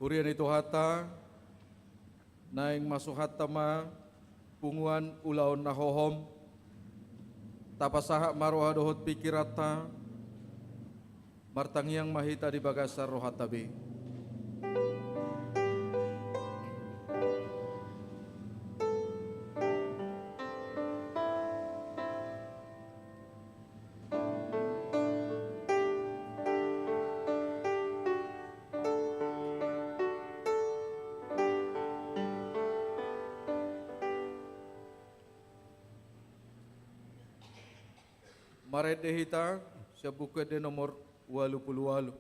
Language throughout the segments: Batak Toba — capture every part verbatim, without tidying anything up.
Huria ni Tuhanta, naeng masuhanta ma punguan ulaon na hohom, tapasahat ma roha dohot pingkiranta, martangiang ma hita di bagasan rohanta be. Marende hita sian Buku Ende nomor ualu pulu ualu.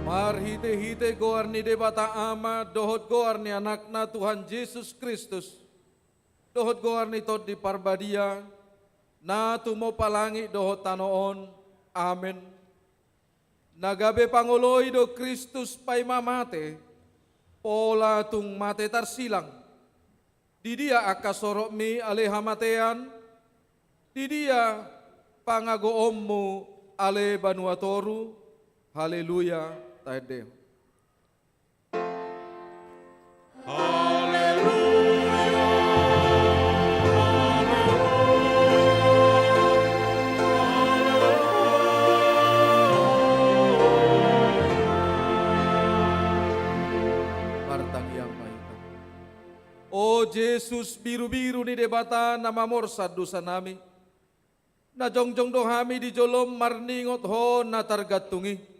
Marhitehite goar ni Debata Ama dohot goar ni Anakna Tuhan Jesus Kristus, dohot goar ni Tondi Parbadia, na tumompa langit dohot tano on. Amen. Na gabe pangoloi do Kristus paima mate, pola tung mate tarsilang. Di dia angka sorotmi ale hamatean? Di dia pangagoonmu ale banua toru? Haleluya. Taende. Haleluya, haleluya, haleluya. Martangiang ma hita. O Jesus, birubiru ni Debata na mamorsan dosanami, na jongjong do hami di jolom marningot Ho na targantung i.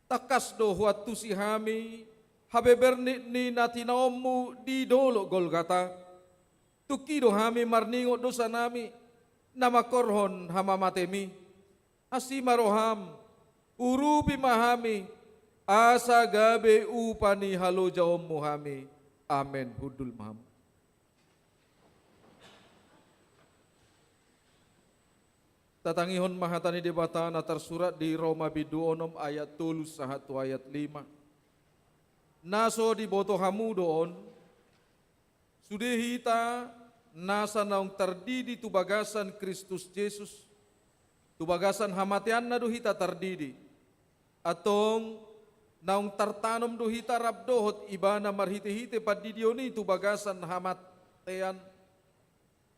Tangkas do huantusi hami habebernit ni na tinaonmu di dolok Golgata. Tungki do hami marningot dosanami na mangkorhon hamamatem i. Asi ma roham, urupi ma hami, asa gabe upa ni halojaonmu hami. Amen. Hundul ma hamu. Tatangihon ma hata ni Debata na tarsurat di Roma bindu onom ayat tolu sahat tu ayat lima. Na so diboto hamu do on, sude hita nasa naung tardidi tu bagasan Kristus Jesus, tu bagasan hamateanna do hita tardidi. Antong, naung tartanom do hita rap dohot Ibana marhitehite pandidion i tu bagasan hamatean,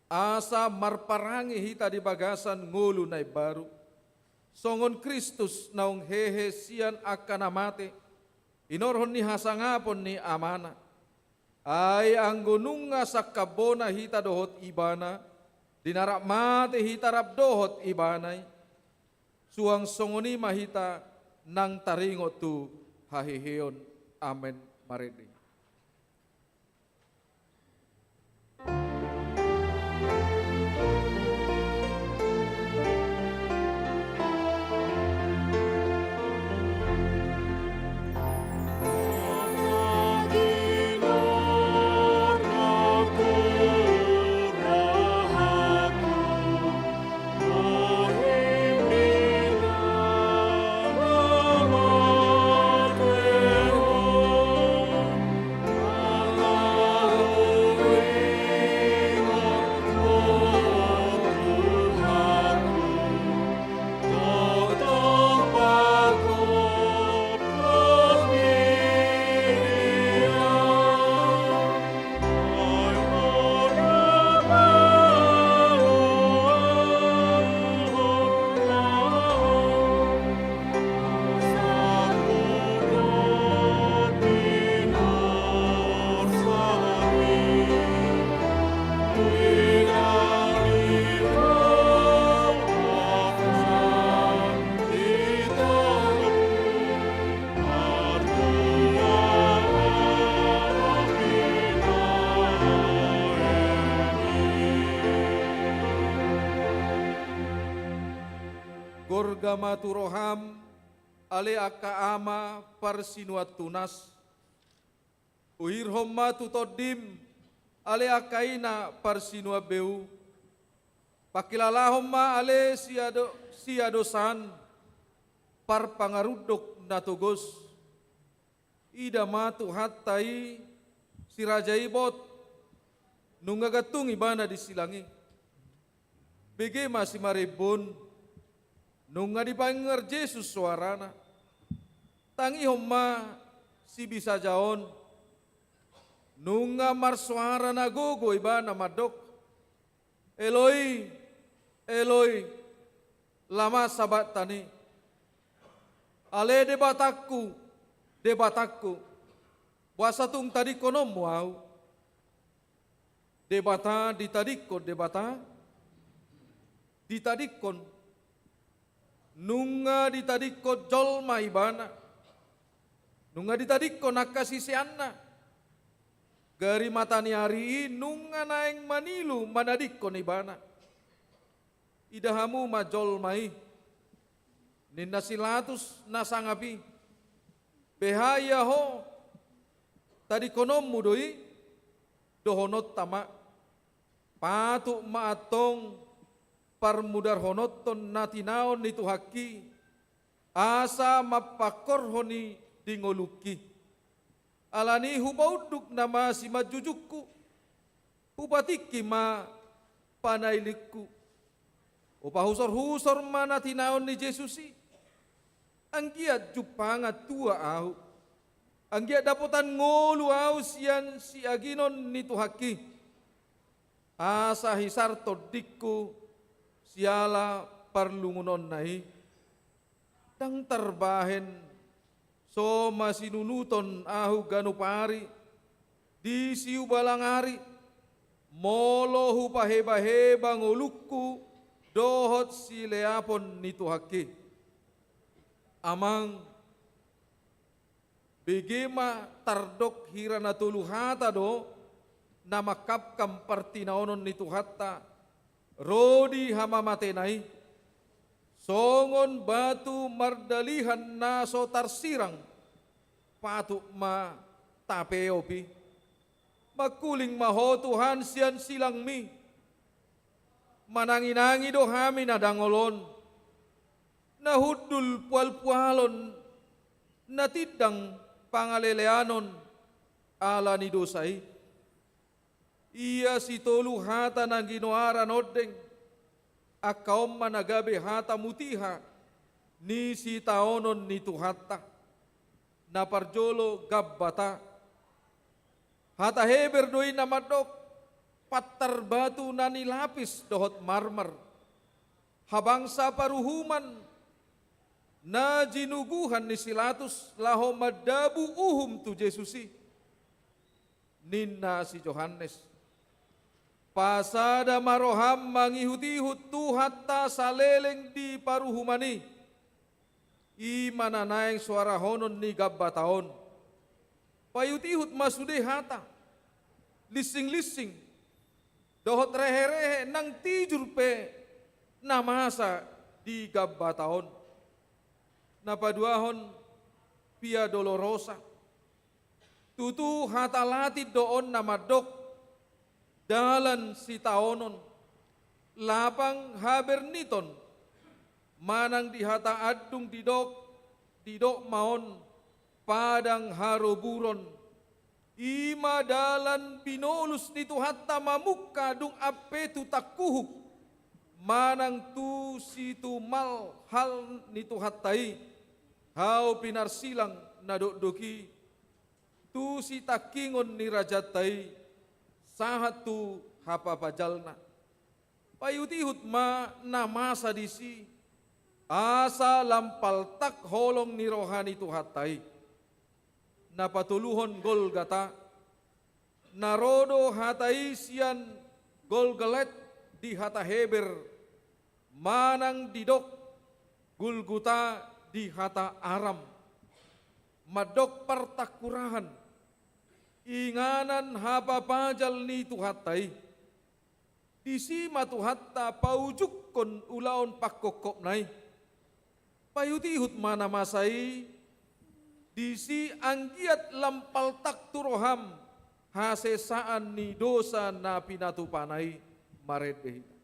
asa marparange hita di bagasan ngolu na imbaru. Songon Kristus naung hehe sian angka na mate, inorhon ni hasangapon ni Amana. Ai anggo nunga sangkambona hita dohot Ibana, di na rap mate hita rap dohot Ibana i, suang songon i ma hita nang taringot tu haheheon. Amen. Marende. Gorga ma tu roham, ale angka ama parsinuan tunas. Uhirhon ma tu tondim, ale angka ina parsinuan beu. Pangkilalahon ma ale siado-, siadosan, parpangarundok na togos. Ida ma Tuhanta i, si Raja Ibot, nunga gantung Ibana di silang i. Bege ma simarimbun, nunga dipaingot Jesus soarana. Tangihon ma sibisajaon, nunga marsoara na gogo Ibana mandok: Eloi, Eloi, lama sabaktani? Ale Debatangku, Debatangku, boasa tung tadingkononmu ahu? Debata ditadingkon, Debata ditadingkon. Nunga ditadingkon jolma Ibana. Nunga ditadingkon angka siseanna. Gari mata ni ari i nunga naeng manilu manadingkon Ibana. Ida hamu ma jolma i, ninna si Latus na sangap i. Beha ia ho, tadingkononmu do i? Dohononta ma: Patut ma antong parmudarhononton na tinaon ni Tuhangki, asa mampangkorhon i di ngolungki. Alani hupaunduk nama simanjujungku, hupatingki ma panailingku. Hupahusorhusor ma na tinaon ni Jesus i. Anggiat jumpangan tua ahu. Anggiat dapotan ngolu ahu sian siaginon ni Tuhangki. Asa hisar tondingku siala parlungunonna i. Ndang tarbahen so masinunuton ahu ganup ari di siubalang ari, molo hupahebaheba ngolungku dohot sileapon ni Tuhangki. Amang, bege ma tardok hira na tolu hata do na mangkamkam partinaonon ni Tuhanta ro di hamamatena i, songon batu mardalihan na so tarsirang, patut ma tapeop i. Mangkuling ma ho Tuhan sian silangmi. Mananginangi do hami na dangol on, na hundul pualpualon, na tindang pangaleleanon ala ni dosa i. Ia sitolu hata na ginoaran ondeng, angka on ma na gabe hata mutiha ni sitaonon ni Tuhanta. Na parjolo Gabbata. Hata Heber do i na mandok pantar batu na nilapis dohot marmar. Habangsa paruhuman na jinuguhan ni si Latus laho mandabu uhum tu Jesus i. Ninna si Johannes: Pasada ma roham mangihut-ihut Tuhanta saleleng di paruhuman i. I ma na naeng soarahonon ni Gabbata on. Paihut-ihut ma sude hata, linsing-linsing, dohot rehe-rehe nang tijur pe na masa di Gabbata on. Na paduahon Via Dolorosa. Tutu hata Latin do on na mandok dalan sitaonon, lapang haberniton, manang di hata andung didok, didok ma on padang haroburon. I ma dalan binolus ni Tuhanta mamungka dung ampe tu tangkuhuk, manang tu situmal hal ni Tuhanta i, hau pinarsilang na dokdok i, tu sitangkingon ni rajanta i, sahat tu hapapajalna. Paihut-ihut ma na masa disi, asa lam paltak holong ni roha ni Tuhanta i. Na patoluhon Golgata. Na ro do hata i sian Golgolet di hata Heber, manang didok Gulguta di hata Aram. Mandok partangkurahan, inganan hapapajal ni Tuhanta i. Disi ma Tuhanta paujungkon ulaon pangkophopna i. Paihut-ihut ma na masa i, disi anggiat lam paltak tu roham hasesaan ni dosa na pinatupana i. Marende hita.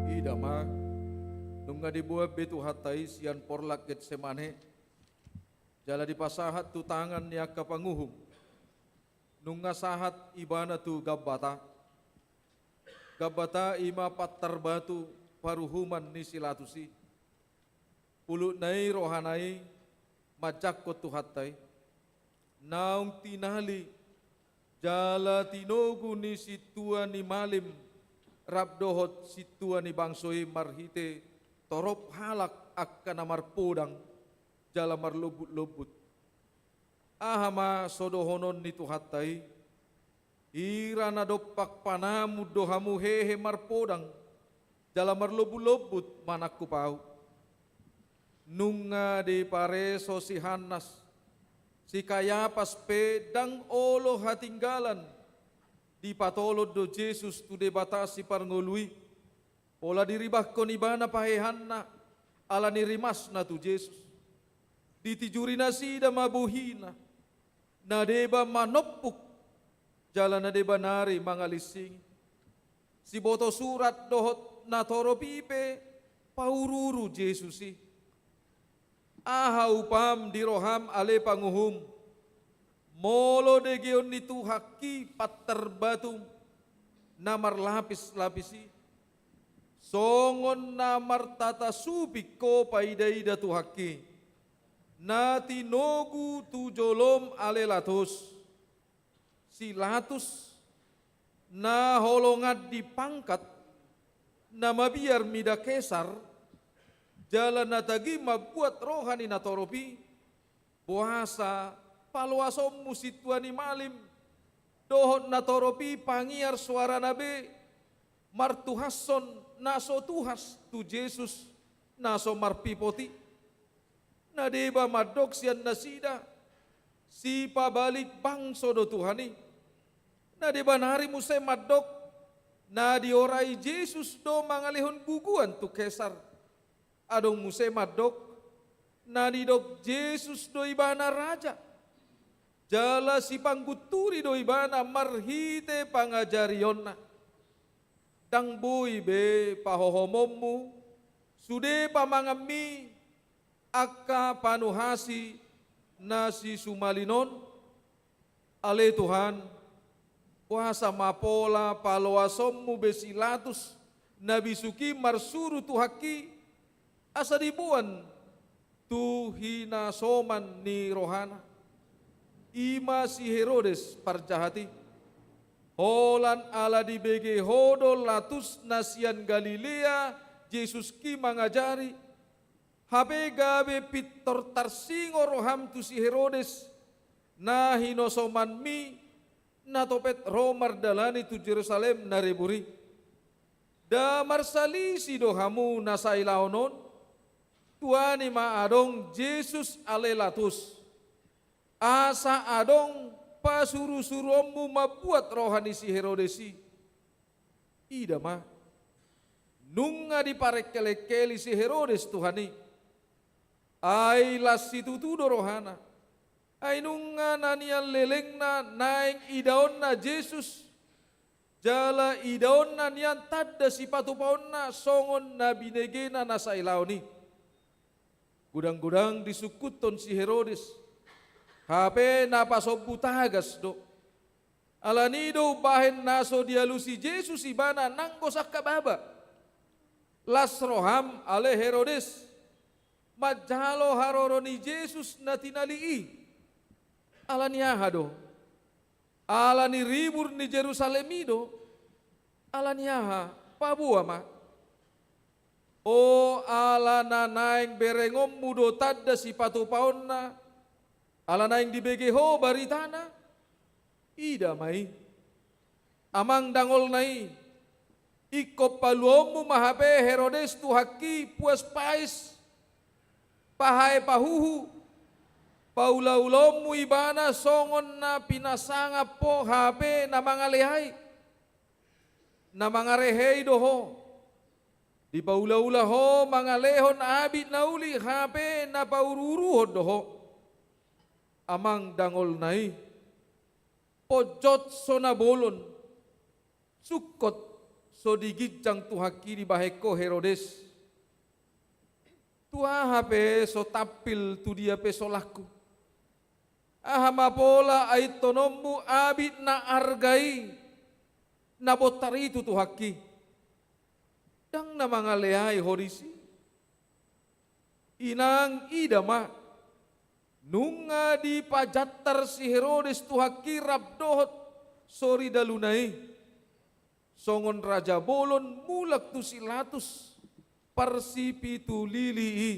Ida ma, nunga diboan be Tuhanta i sian porlak Getsemane, jala dipasahat tu tangan ni angka panguhum. Nunga sahat ibana tu Gabbata. Gabbata i ma pantar batu paruhuman ni si Latus i. Pulutna i rohana i manjangkon Tuhanta i. Naung tinali jala tinogu ni sintua ni malim rap dohot sintua ni bangso i marhite torop halak angka na marpodang jala marlombut-lombut. Aha ma so dohonon ni Tuhanta i? Hira na dompak panamun do hamu hehe marpodang jala marlombut-lombut manangkup ahu. Nunga dipareso si Hannas, si Kayapas pe ndang olo hatinggalan. Dipatolon do Jesus tu Debata Siparngolu i. Pola diribahkon ibana paheheanna ala ni rimasna tu Jesus. Ditijuri nasida ma bohina, na deba manompuk jala na deba nari mangalinsingi. Siboto surat dohot na torop i pe pauru-uru Jesus i. Aha upam di roham ale panguhum, molo degeon ni Tuhangki pantar batu na marlapis-lapis i, songon na martata suping ho paida-ida Tuhangki, na tinogu tu jolom ale Latus? Si Latus, na holongan di pangkat, na mabiar mida Kesar, jala na tagi mambuat roha ni natorop i, boasa paloasonmu sintua ni malim dohot natorop i pangiar soarana be, martuhashon na so tuhash tu Jesus na so marpipot i? Na deba mandok sian nasida, sipabalik bangso do Tuhan i. Na deba nari muse mandok, na diorai Jesus do mangalehon guguan tu Kesar. Adong muse mandok, na nidok Jesus do ibana raja, jala sipanggunturi do ibana marhite pangajarionna. Ndang boi be pahohomonmu sude pamanganmi angka panuhasi na sisumalin on? Ale Tuhan, boasa ma pola paloasonmu be si Latus na bisuk i marsuru Tuhangki, asa diboan tu hinasoman ni rohana? I ma si Herodes parjahat i. Holan ala dibege ho do Latus na sian Galilea Jesuski mangajari, hape gabe pintor tarsingot roham tu si Herodes na hinasomanmi, na topet ro mardalani tu Jerusalem na ribur i. Nda marsalisi do hamu na sailaon on? Tuani ma adong Jesus ale Latus, asa adong pasurusuruonmu mambuat roha ni si Herodes i. Ida ma, nunga diparengkelengkeli si Herodes Tuhan i. Ai las situtu do rohana. Ai nunga na nian lelengna naeng idaonna Jesus, jala idaonna nian tanda sipatupaonna songon na binegena na sailaon i. Godang-godang disungkuthon si Herodes, hape na pasombu tagas do. Alani i do umbahen na so dialusi Jesus ibana nanggo sangkap baba. Las roham ale Herodes manjalo haroro ni Jesus na tinali i. Alani aha do? Alani ribur ni Jerusalem i do? Alani aha? Paboa ma. O, ala na naeng berengonmu do tanda sipatupaonna, ala naeng dibege ho baritana? Ida ma i. Amang dangolna i, ingkon paluaonmu ma hape Herodes Tuhangki puas pais, pahae pahuhu, paulaulaonmu ibana songon na pinasangap ho hape na mangaleai. Na mangarehei do ho. Dipaulaula ho mangalehon abit na uli hape na pauruuruhon do ho. Amang dangolna i, ponjot so na bolon, sungkot so diginjang Tuhangki dibahen ho Herodes. Tu aha pe so tampil, tu dia pe so langku, aha ma pola aintononmu abit na arga i na bontar i tu Tuhangki? Ndang na mangaleai ho disi? Inang ida ma, nunga dipajantar si Herodes Tuhangki rap dohot sori daluna i, songon raja bolon mulak tu si Latus parsipitulili i.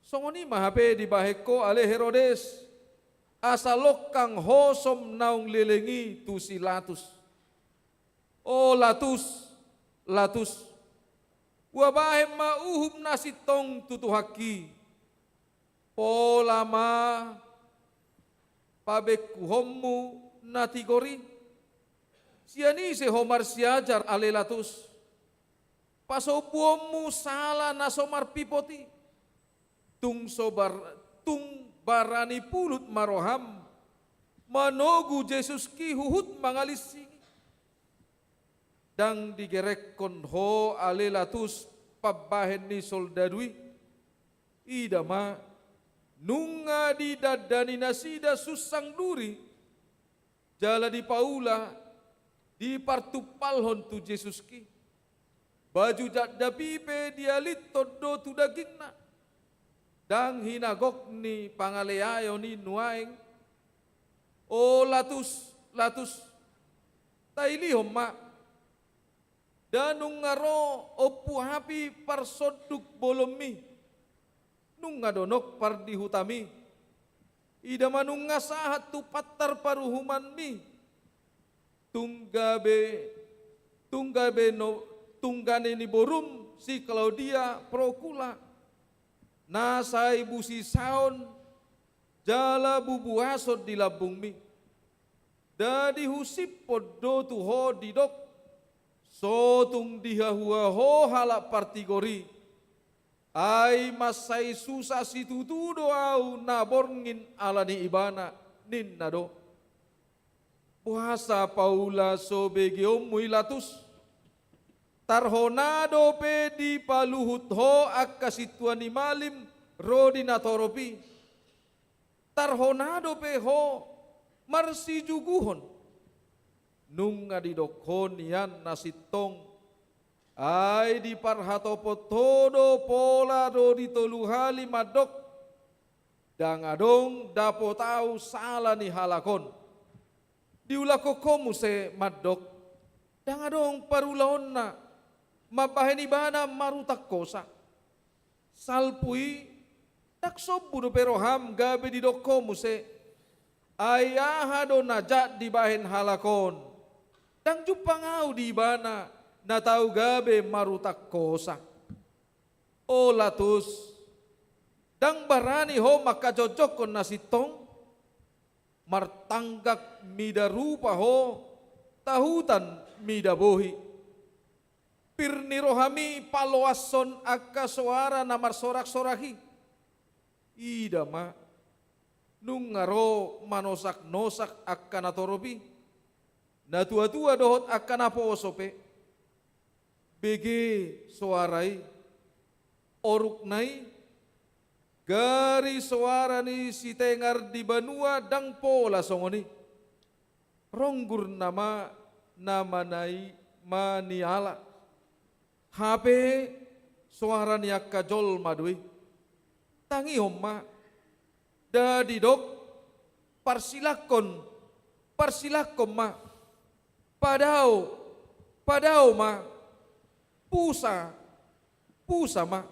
Songon i ma hape dibahen ho ale Herodes, asa longkang hosom naung leleng i tu si Latus. O Latus, Latus, huabahen ma uhum na sintong tu Tuhangki. Pola ma pabengkuhonmu na tigor i. Sian ise ho marsiajar ale Latus? Pasombuonmu sala na so marpipot i. Tung so bar-, tung barani pulut ma roham manogu Jesuski huhut mangalinsing i. Ndang digerekkon ho ale Latus pambahen ni soldadu i. Ida ma, Nunga didandani nasida sunsang duri, jala dipaula, dipartumpalhon tu Jesuski. Baju jatdapi pe dialithon do tu dagingna. Ndang hinagok ni pangaleaon i nuaeng. O Latus, Latus, tailihon ma. Nda nunga ro ompu api parsonduk bolonmi. Nunga donok pardihutami. Ida ma nunga sahat tu pantar paruhumanmi. Tung gabe, tung gabe no, tung gane ni borum si Klaudia Prokula. Na sai busisaon jala bubuason di lambungmi. Nda dihusiphon do tu ho didok, so tung dihahua ho halak partigor i. Ai mansai susa situtu do ahu na borngin ala ni ibana, ninna do. Boasa paula so begeonmu i Latus? Tarhona dope dipaluhut ho angka sintua ni malim ro di natorop i. Tarhona dope ho marsijuguhon. Nunga didok ho nian na sintong. Ai diparhatopot ho do pola do di tolu hali mandok. Ndang adong dapot ahu sala ni halak on. Diulakhon ho muse mandok. Ndang adong parulaonna. Mambahen ibana marhutang hosa. Salpu i, ndang sombu dope roham gabe didok ho muse. Ai aha do na jat dibahen halak on? Ndang jumpang ahu di ibana na tau gabe marhutang hosa. O Latus, ndang barani ho mangkajongjongkon na sintong? Martanggak mida rupa ho, tahutan mida bohi. Pir ni rohami paloashon angka soara na marsoraksorak i. Ida ma, nunga ro manosaknosak angka natorop i. Natuatua dohot angka naposo pe. Bege soara i, orukna i, gari soara ni sitengar di banua ndang pola songon i. Ronggur nama na manai maniala. Hape soara ni angka jolma do i. Tangihon ma. Nda didok, parsilangkon, parsilangkon ma. Padao, padao ma. Pusa, pusa ma.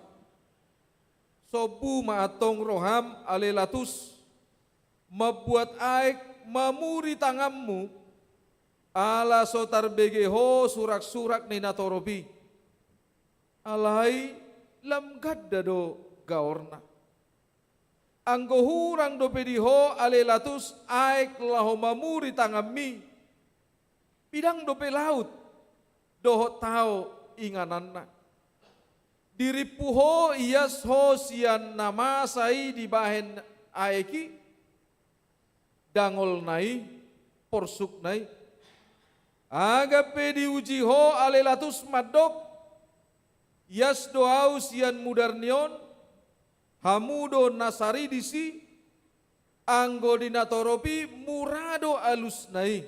Sombu ma antong roham ale Latus, mambuat aek mamuri tanganmu, ala so tarbege ho suraksurak ni natorop i. Alai lam ganda do gaorna. Anggo hurang dope di ho ale Latus aek laho mamuri tanganmi, pidang dope laut dohot tao ingananna. Dirimpu ho, ias ho sian na masa i dibahen aek i, dangolna i, porsukna i. Anggo pe diuji ho ale Latus mandok, ias do ahu sian mudar ni on, hamu do na sari disi. Anggo di natorop i mura do alusna i.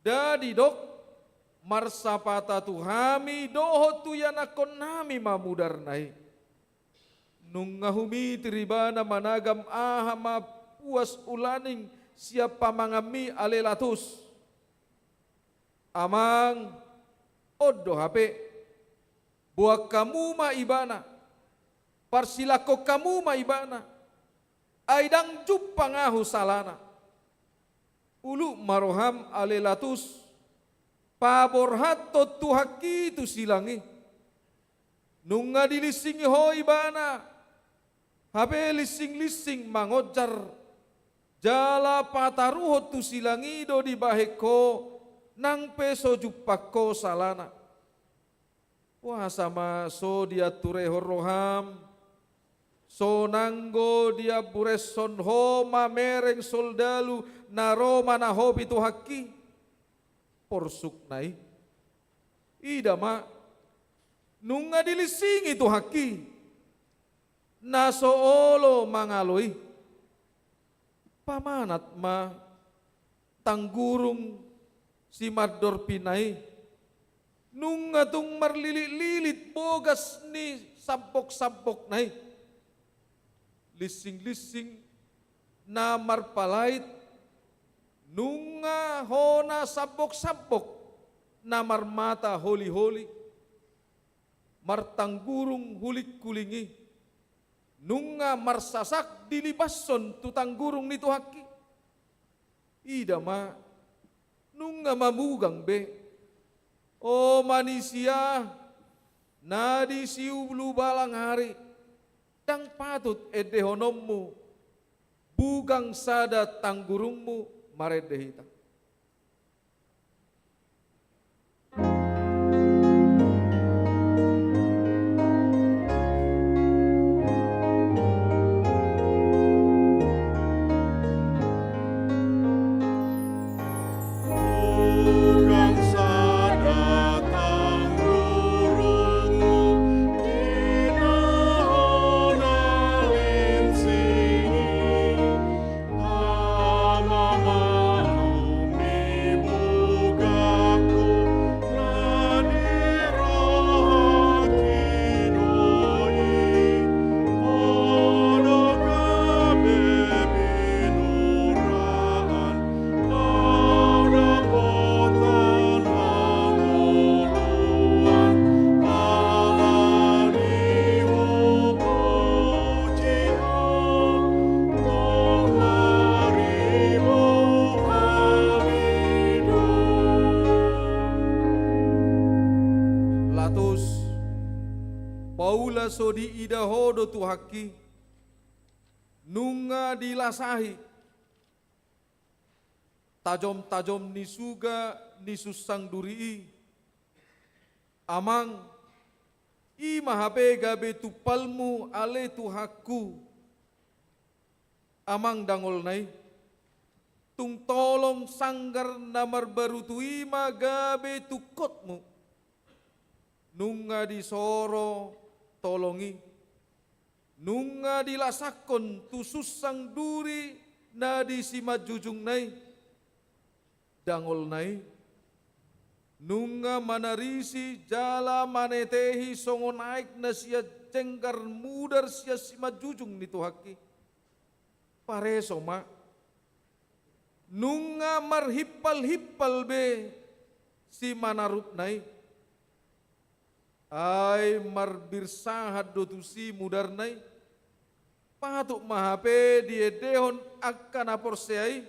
Nda didok, marsapata tu hami dohot tu ianakkonnami ma mudarna i. Nunga humitir ibana managam aha ma puas ulaning sian pamanganmi ale Latus. Amang, on do hape. Boan hamu ma ibana. Parsilangkon hamu ma ibana. Ai ndang jumpang ahu salana. Uluk ma roham ale Latus, paborhathon Tuhanki tu silang i. Nunga dilinsingi ho ibana, hape linsinglinsingi mangonjar, jala pataruhon tu silang i do dibahen ho, nang pe so jumpang ho salana. Boasa ma so dianturehon roham, so nanggo diambureshon ho mamereng soldalu na ro manahopi Tuhanki? Porsukna i. Ida ma, nunga dilinsingi Tuhanki. na so olo mangalo i. Pamanat ma tanggurung simandorpina i, nunga tung marlilit-lilit bogas ni sambok-sambokna i. Linsing-linsing na marpalait, nunga hona sambok-sambok na marmata holi-holi, martanggurung huling-huling i, nunga marsasak dilibashon tu tanggurung ni Tuhanki. Ida ma, nunga mamugang be. O manisia, na di siulubalang ari, ndang patut endehononmu, bugang sada tanggurungmu marende hita. Latos, paula so diida Ho do Tuhanki, nunga dilasahi tajom-tajom ni suga ni sunsang duri i. Amang, i ma hape gabe tumpalmu ale Tuhanku. Amang dangolna i, tung tolong sanggar na marbarutu i ma gabe tungkotmu. Nunga disoro tolong i, nunga dilasahon tu sunsang duri na di simanjujungna i. Dangolna i, nunga manarisi jala manetehi songon aek na sian jenggar mudar sian simanjujung ni Tuhanki. Pareso ma, nunga marhimpal-himpal be simanarupna i. Ai marbirsahat do tusi mudarna i. Patut ma hape diendehon angka na porsea i.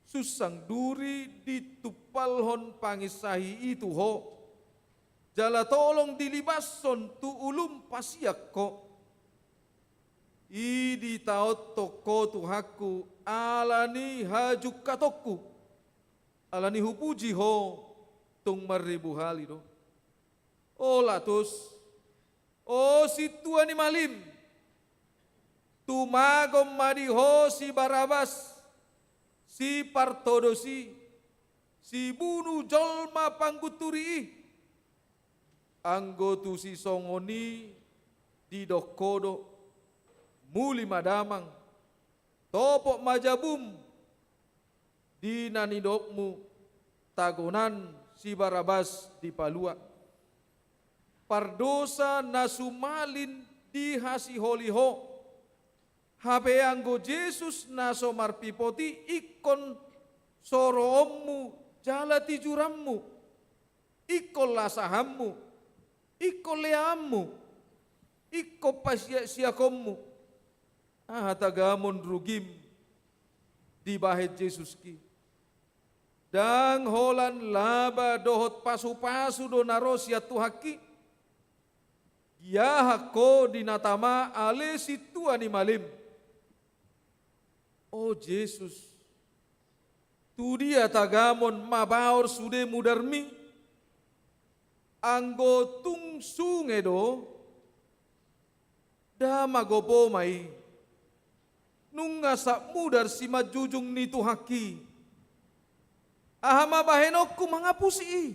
Sunsang duri ditumpalhon panginsahi i tu Ho. Jala tolong dilibashon tu ulum pasian Ho. I ditaothon Ho Tuhanku ala ni hajungkatonku. Ala ni hupuji Ho tung marribu hali do. O latos, o sintua ni malim, tumagon ma di Ho si Barabas, si partodos i, si bunu jolma panggunturi i. Anggo tusi songon i didok Ho do, muli ma damang, topot ma jabum, di na nidokmu, tagonan si Barabas dipalua. Pardosa na sumalin dihasiholi Ho. Hape anggo Jesus na so marpipot i ingkon soroonmu jala tijuranmu, ingkon lasahanmu, ingkon leanmu, ingkon pasiaksiakonmu. Aha tagamon rugim dibahen Jesus ki? Ndang holan laba dohot pasupasu do na ro sian Tuhanki. Diahak ho di na tama ale sintua ni malim. O Jesus, tu dia tagamon mabaor sude mudarmi? Anggo tung sunge do, da magopo ma i. Nunga sap mudar simanjujung ni Tuhanki. Aha ma bahenonku mangapusi i?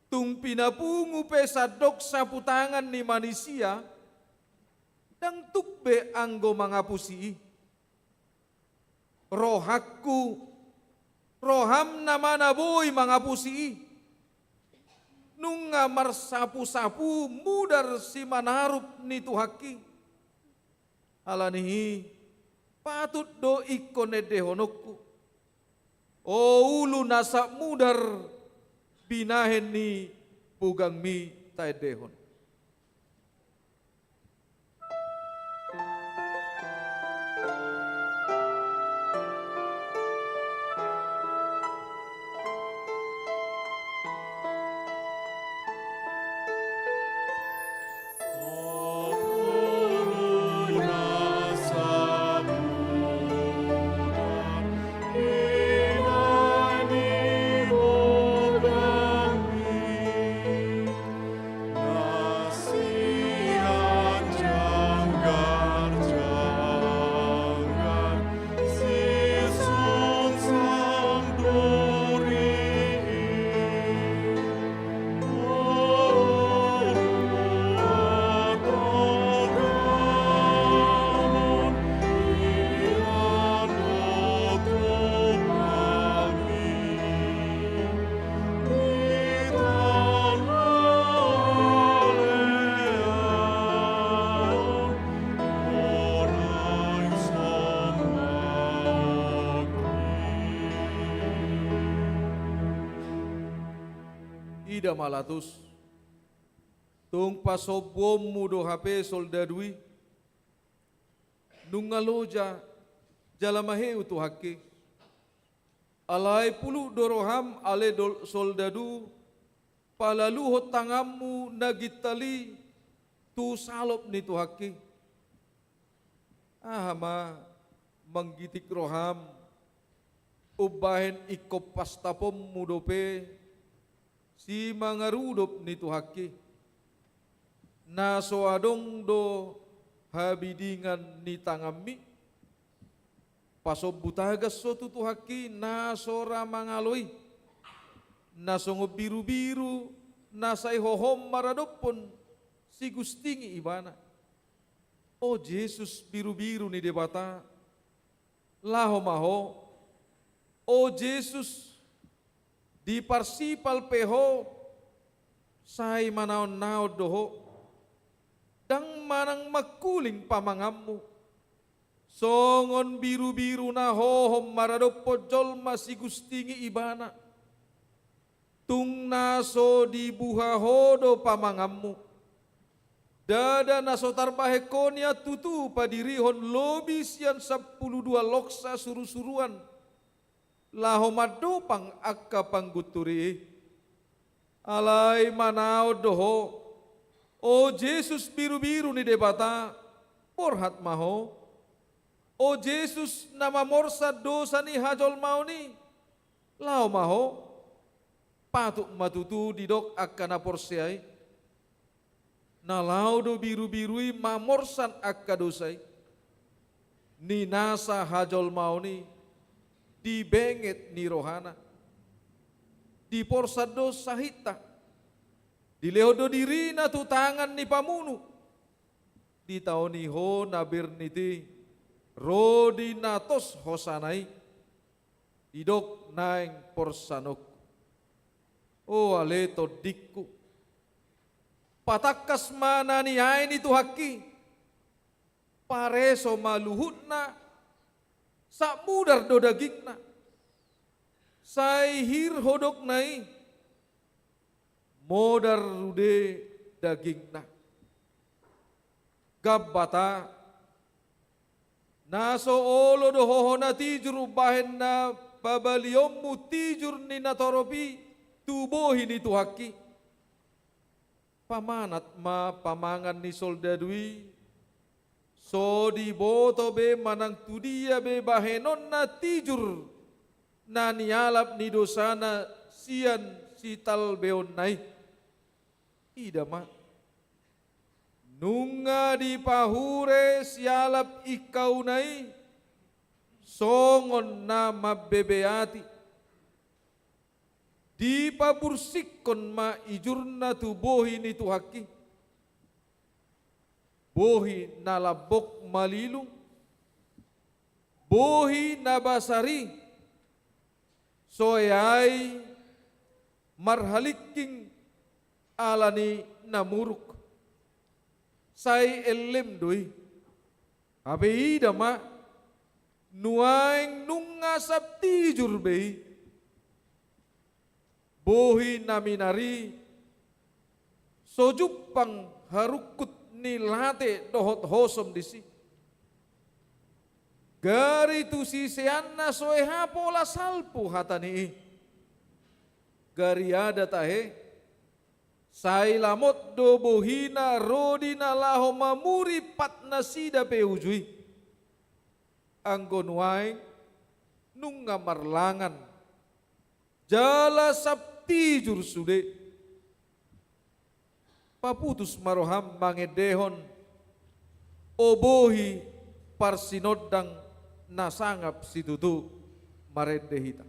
Tung pinapungu pe sandok saputangan ni manisia, Ndang tuk be anggo mangapusi i. Rohangku, rohamna ma na boi mangapusi i. Nunga marsapusapu mudar simanarup ni Tuhanki. Ala ni i, patut do ingkon endehononku. O ulu na sap mudar, binahen ni bugangmi taendehon. Ida ma latus, tung pasombuonmu do hape soldadu i, nunga loja jala maheu Tuhanki. Alai puluk do roham ale dol-, soldadu, palaluhon tanganmu na gintal i tu salop ni Tuhanki. Aha ma manggitik roham, umbahen ingkon pastaponmu dope simangarudop ni Tuhanki? Na so adong do habidingan ni tanganmi? Pasombu tagas ho tu Tuhanki na so ra mangalo i, na songon birubiru na sai hohom maradophon sigustingi ibana. O Jesus, birubiru ni Debata, laho ma ho. O Jesus, diparsipal pe ho, sai manaonnaon do ho. Ndang manang mangkuling pamanganmu. Songon birubiru na hohom maradophon jolma sigustingi ibana. Tung na so dibuha ho do pamanganmu. Ndada na so tarbahen ho nian tutu padirihon lobi sian sampulu dua loksa surusuruan laho mandopang angka panggunturi i. Alai manaon do ho. O Jesus, birubiru ni Debata, borhat ma ho. O Jesus, na mamorsan dosa ni hajolmaon i, laho ma ho. Patut ma tutu didok angka na porsea i, na laho do birubiru i mamorsan angka dosa i. Ninasa hajolmaon i di benget ni rohana. Diporsan do sahitta. Dilehon do dirina tu tangan ni pamunu. Ditaoni ho na bernit i ro di na tos hosana i. Didok naeng porsanonku. O ale tondingku, patangkas ma na niae ni Tuhanki. Pareso ma luhutna, sap mudar do dagingna. Sai hir hodokna i, modar rude dagingna. Gambata, na so olo do hohona tijur umbahen na pabalionmu tijur ni natorop i tu bohi ni Tuhanki. Pamanat ma pamangan ni soldadu i, so diboto be manang tu dia be bahenonna tijur na nialap ni dosana sian sitalbeonna i. Ida ma, nunga dipahure sialap ingkauna i songon na mambebeati. Dipabursikkon ma ijurna tu bohi ni Tuhanki. bohi na lambok malilung, bohi na basar i, soe ai marhalingking ala ni na muruk. Sai ellem do i. Hape ida ma, nuaeng nunga sap tijur be i. Bohi na minar i so jumpang harungkut ni late dohot hosom disi. Gari tu siseanna soe ha pola salpu hata ni i. Gari adat tahe, sai lamot do bohina ro di na laho mamuri pat nasida pe uju i. Anggo nuaeng nunga marlangan jala sap tijur sude. Paputus ma roham mangendehon, o bohi parsinondang na sangap situtu, marende hita.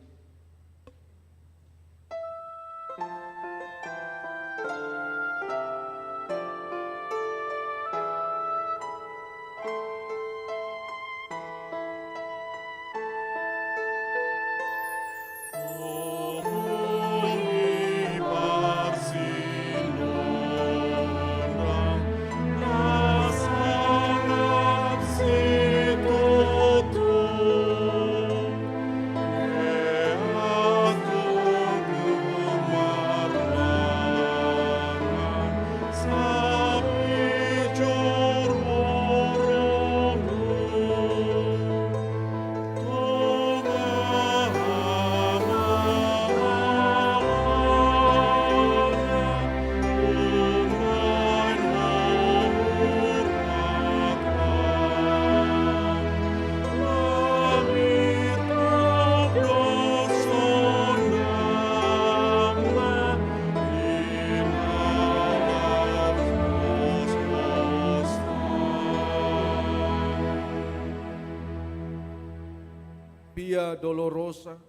Via Dolorosa,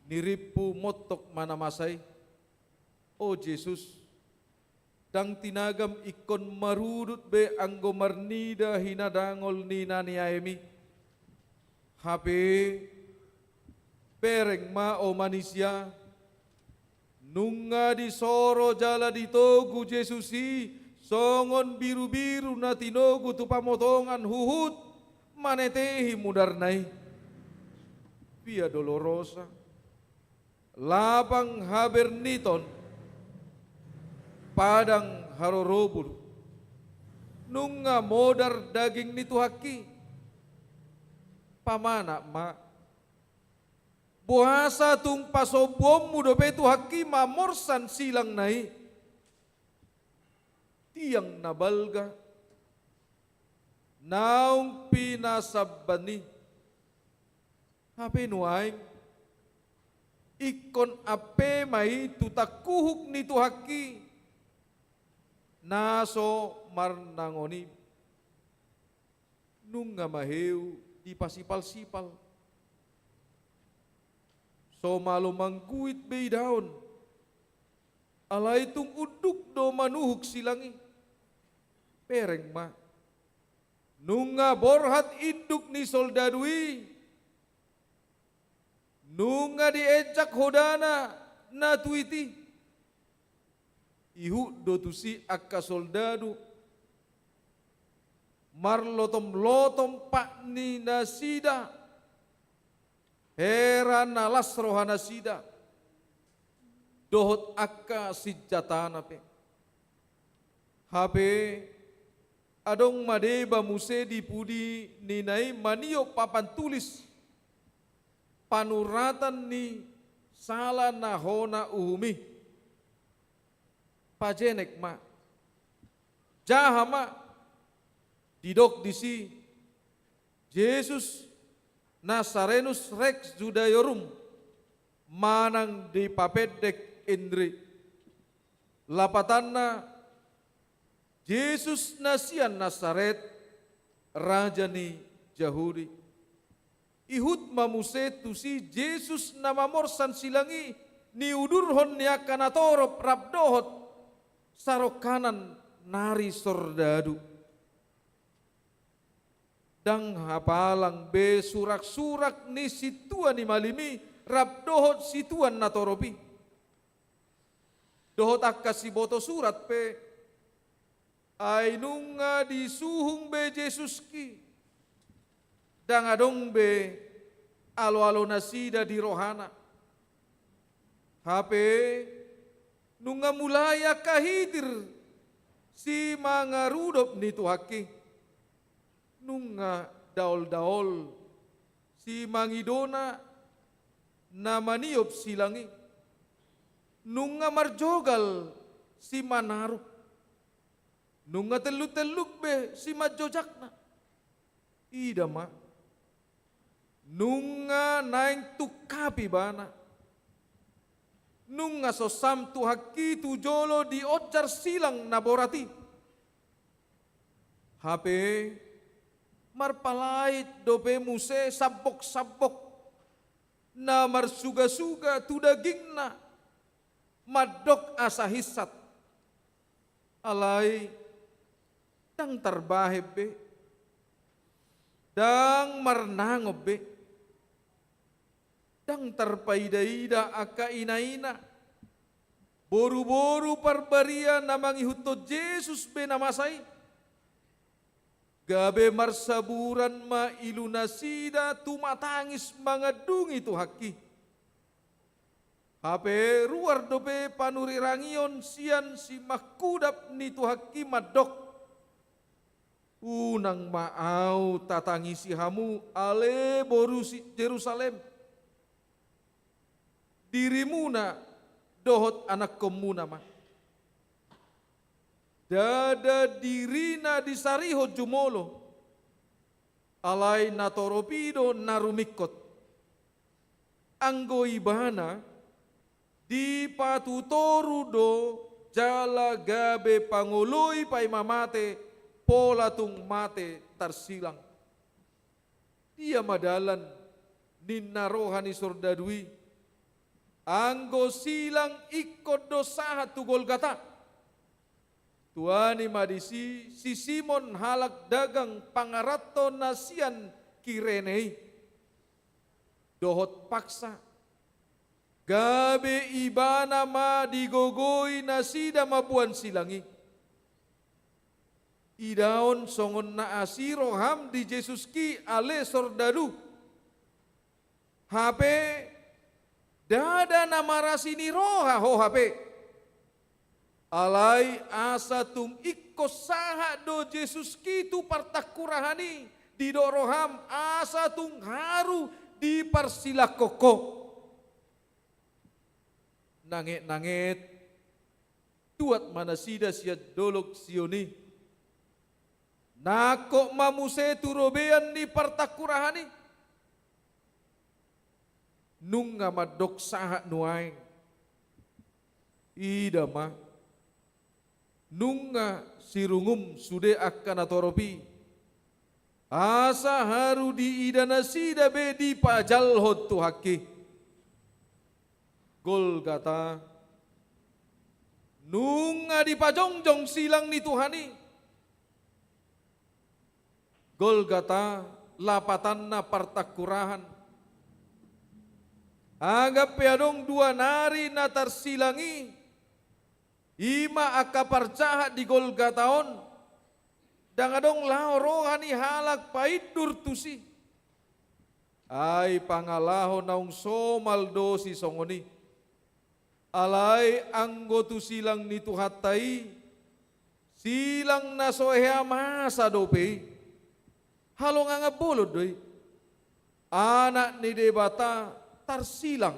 nirimpu montok ma na masa i. O Jesus, ndang tinagam ingkon marudut be anggo marnida hinadangol ni na niaem i. Hape bereng ma o manisia, nunga disoro jala ditogu Jesus i songon birubiru na tinogu tu pamotongan huhut manetehi mudarna i. Via Dolorosa, lapang haberniton, padang harorobur, nunga modar daging ni Tuhanki. Pamanat ma, boasa tung pasombuonmu dope Tuhanki mamorsan silangna i? Tiang na balga naung pinasamban i. Hape nuaeng ingkon ampe ma i tu tangkuhuk ni Tuhanki na so marnangon i. Nunga maheu dipasipalsipal. So malo mangguit be idaon. Alai tung unduk do manuhuk silang i. Bereng ma, nunga borhat induk ni soldadu i. Nunga dienjak hodana na tuit i. Ihut do tusi angka soldadu, marlotomlotom pat ni nasida, hera na las rohanasida dohot angka sinjatana pe. Hape adong ma deba muse di pudi ni na i maniop papan tulis, panuratan ni sala na hona uhum i. Pajenek ma, jaha ma. Didok disi, Jesus Nazarenus Rex Judaeorum, manang dipapendek N R I. Lapatanna, Jesus na sian Nasaret, raja ni Jahudi. Ihut ma muse tusi Jesus na mamorsan silang i niudurhon ni angka natorop rap dohot sarongkanan nari sordadu. Ndang hapalang be surak-surak ni sintua ni malim i rap dohot situan natorop i. Dohot angka siboto surat pe, ai nunga disuhung be Jesus ki, ndang adong be alo-alonasida di rohana. Hape nunga mulai angka hitir simangarudop ni Tuhan ki. Nunga daol-daol simangidona na maniop silang i. Nunga marjogal simanarup. Nunga telluk-telluk be simanjojakna. Ida ma. Nunga naeng tungkap ibana. Nunga sossam Tuhan ki tu jolo dionjar silang na borat i. Hape marpalait dope muse sambok-sambok na marsuga-suga tu dagingna mandok asa hinsat. Alai ndang tarbahen be, ndang marnangon be, ndang tarpaida-ida angka ina-ina, boru-boru parbaria na mangihuthon Jesus be na masa i. Gabe marsaburan ma ilunasida tumatangis mangandungi Tuhan ki. Hape ruar dope panurirangion sian simangkudap ni Tuhan ki mandok: Unang ma ahu tatangisi hamu, ale boru si Jerusalem. Dirimuna dohot anakkonmuna ma. Ndada dirina disarihon jumolo, alai natorop i do na rumingkot. Anggo ibana dipatutoru do jala gabe pangoloi paima mate, pola tung mate tarsilang. Dia ma dalan ninna roha ni sordadu i, anggo silang ingkon do sahat tu Golgata. Tuani ma disi si Simon halak dagang pangaranto na sian Kirene i. Dohot paksa, gabe ibana ma digogoi nasida mamboan silang i. Idaon songon na asi roham di Jesus ki, ale sordadu. Hape ndada na marasi ni roha ho hape. Alai asa tung ingkon sahat do Jesus ki tu partangkurahan i, didok roham asa tung haru diparsilangkon ho. Nanget-nanget tuat ma nasida sian Dolok Sion i. Nangkok ma muse tu robean ni partangkurahan i. Nunga mandok sahat nuaeng. Ida ma. Nunga sirungum sude angka natorop i. Asa haru diida nasida be dipajalhon Tuhan ki. Golgata. Nunga dipajongjong silang ni Tuhan i. Golgata, lapatanna partangkurahan. Anggo pe adong dua nari na tarsilang i, i ma angka parjahat di Golgata on, ndang adong laho roha ni halak paindur tusi. Ai pangalaho naung somal do sisongon i. Alai anggo tu silang ni Tuhanta i, silang na so hea masa dope i. Halongangan bolon do i. Anak ni Debata tarsilang.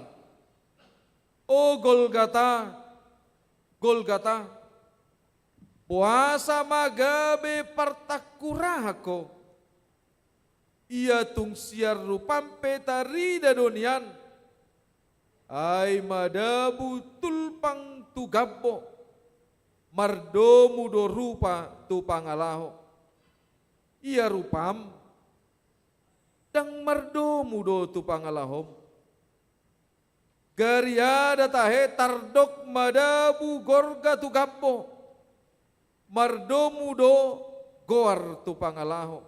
O Golgata, Golgata, boasa ma gabe partangkurahan ho? Ia tung sian rupam pe tarida do nian. Ai madabu tulpang tu gambo, mardomu do rupa tu pangalaho. Ia rupam, ndang mardomu do tu pangalahom. Gariada tahe tardok madabu gorga tu gambo, mardomu do goar tu pangalaho.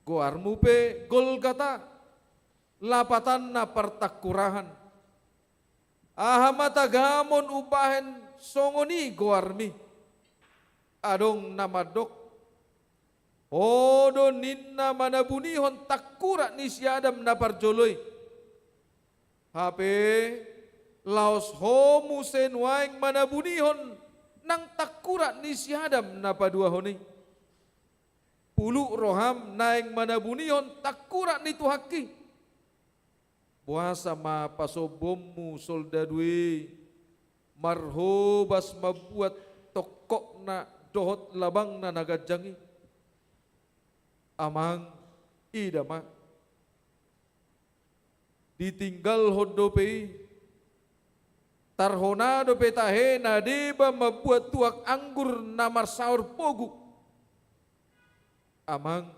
Goarmu pe Golgata, lapatanna partangkurahan. Aha ma tagamon umbahen songon i goarmi? Adong na mandok, Ho do ninna manabunihon tangkurak ni si Adam na parjolo i. Hape laos ho muse nuaeng manabunihon nang tangkurak ni si Adam na paduahon i. Puluk roham naeng manabunihon tangkurak ni Tuhanki. Boasa ma pasombonmu soldadu i marhobas mambuat tongkokna dohot labangna na ganjang i? Amang, ida ma. Ditinggalhon dope i, tarhona dope tahe na deba mambuat tuak anggur na marsaor pogu. Amang,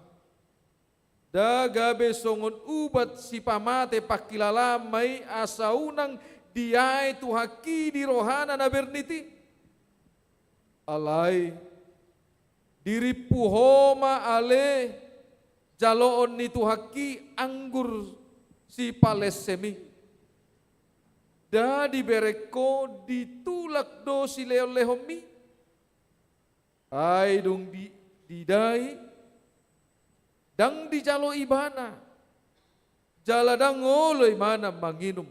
nda gabe songon ubat sipamate pangkilalaanma i asa unang diae Tuhanki di rohana na bernit i. Alai, dirimpu ho ma ale jaloon ni Tuhanki anggur sipalesem i. Nda dibereng ho, ditulak do silehonlehonmi. Ai dung di, didai, ndang dijalo ibana, jala ndang olo ibana manginum.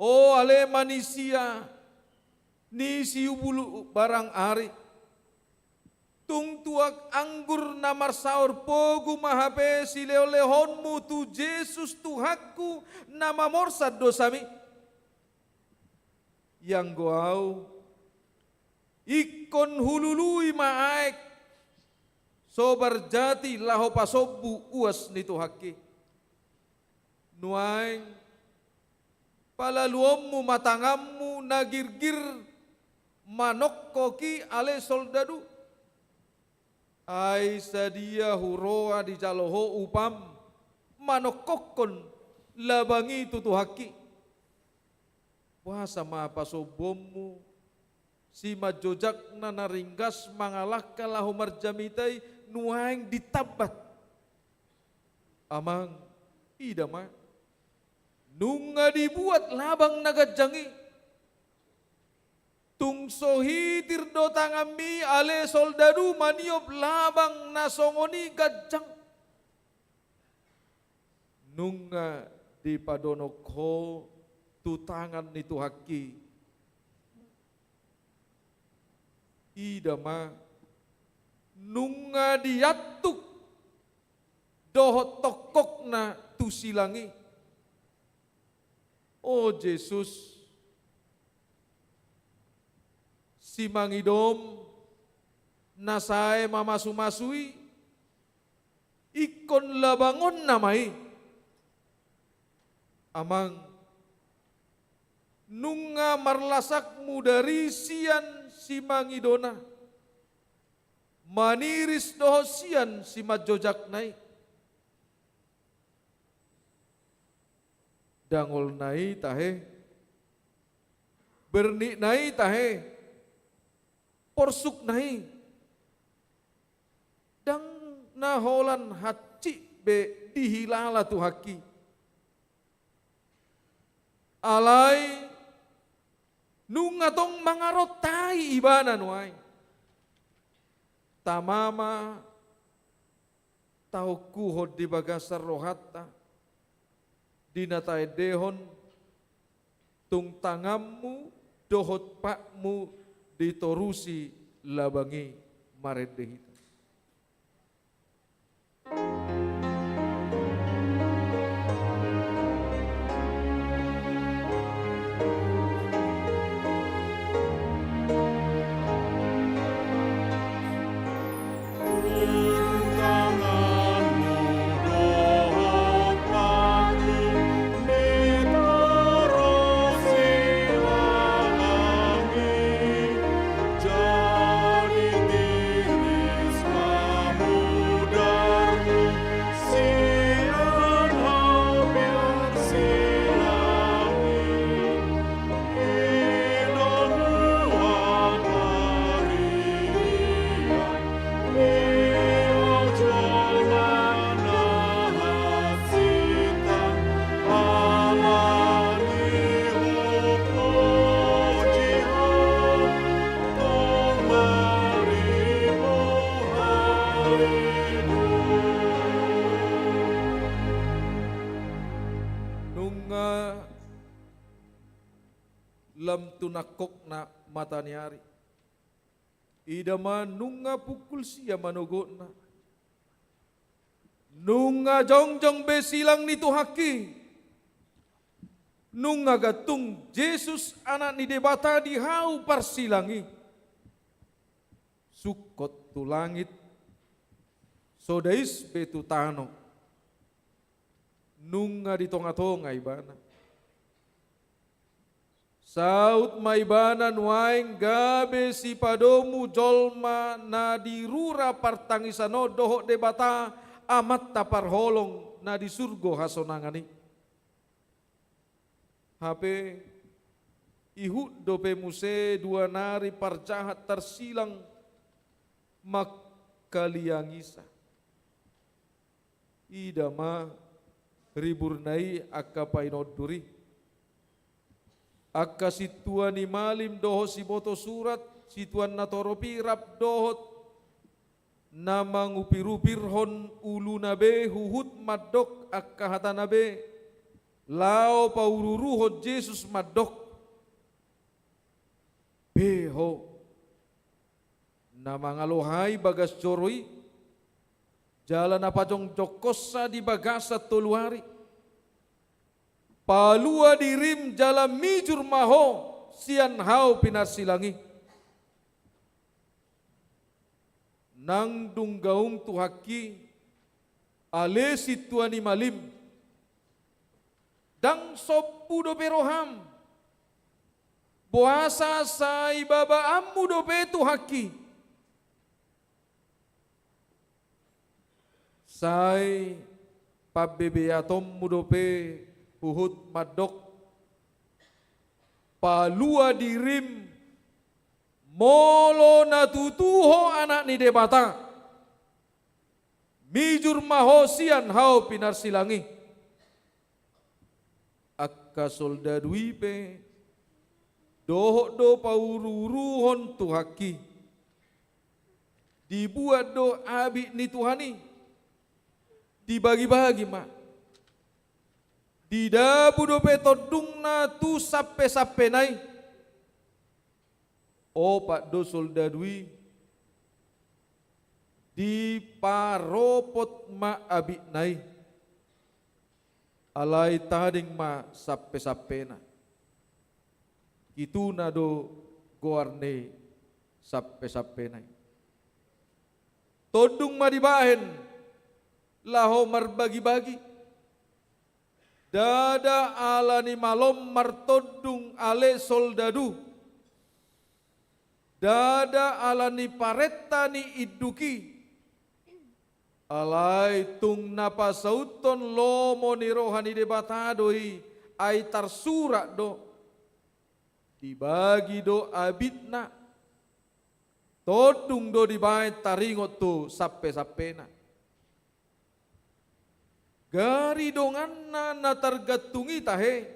O ale manisia ni siumbul barang ari, tung tuak anggur na marsaor pogu ma hape silehonlehonmu tu Jesus Tuhanku na mamorsan dosami. Ianggo au, ingkon hulului ma aek sobar jati laho pasombu uas ni Tuhanki. Nuaeng, palaluonmu ma tanganmu na girgir manongkok i ale soldadu. Ai sadia huroha dijalo ho upam manongkokkon labang i tu Tuhanki? Boasa ma pasombonmu simanjojakna na ringgas mangalangka laho marjamita i nuaeng ditambat? Amang, ida ma. Nunga dibuat labang na ganjang i. Tung so hitir do tanganmi ale soldadu maniop labang na songon i ganjang. Nunga dipadonok ho tu tangan ni Tuhanki. Ida ma, nunga diantuk dohot tongkokna tu silang i. O Jesus, simangidom na sae mamasumasu i, ingkon labangonna ma i. Amang, nunga marlasak mudari sian simangidona, maniris dohot sian simanjojakna i. Dangolna i tahe, bernitna i tahe, porsukna i, ndang na holan hansit be dihilala Tuhanki. Alai nunga tong mangarontai ibana nuaeng. Tama ma tahongkuhon di bagasan rohanta di na taendehon, tung tanganmu dohot patmu ditorusi labang i. Marende hita. Lam tu nangkokna mata ni ari. Ida ma nunga pukul sia manogotna. Nunga jongjong be silang ni Tuhanki. Nunga gantung Jesus Anak ni Debata di hau parsilang i. Sungkot tu langit, so dais be tu tano. Nunga di tonga-tonga ibana. Saut ma ibana nuaeng gabe sipadomu jolma na di rura partangisan on dohot Debata Amanta parholong na di surgo hasonangan i. Hape ihut dope muse dua nari parjahat tarsilang mangkaliangisa. Ida ma riburna i angka painondur i. Angka sintua ni malim dohot siboto surat, situan na torop i rap dohot na mangupir-upirhon uluna be huhut mandok angka hatana be, laho paururuhon Jesus mandok: Beho, na mangalohai bagas joro i, jala na pajongjongkonsa di bagasan tolu ari. Palua dirim jala mijur ma ho sian hau pinarsilang i. Nang dung gaung Tuhanki, ale sintua ni malim, ndang sombu dope roham. Boasa sai babaanmu dope Tuhanki. Sai pambebeatonmu dope huhut mandok: Palua dirim, molo na tutu ho Anak ni Debata, mijur ma ho sian hau pinarsilang i. Angka soldadu i pe dohot do pauruuruhon Tuhanki. Dibuat do abit ni Tuhan i. Dibagibagi ma. Didabu dope tondungna tu sampesampena i. Opat do soldadu i, diparopot ma abitna i. Alai tading ma sampesampena. Kituna do goar ni sampesampena i. Tondung ma dibahen laho marbagibagi. Ndada ala ni malom martondung ale soldadu. Ndada ala ni parenta ni induk i. Alai tung na pasauthon lomo ni roha ni Debata do i, ai tarsurat do. Dibagi do abitna. Tondung do dibahen taringot tu sampesampena. Gari donganna na targantung i tahe,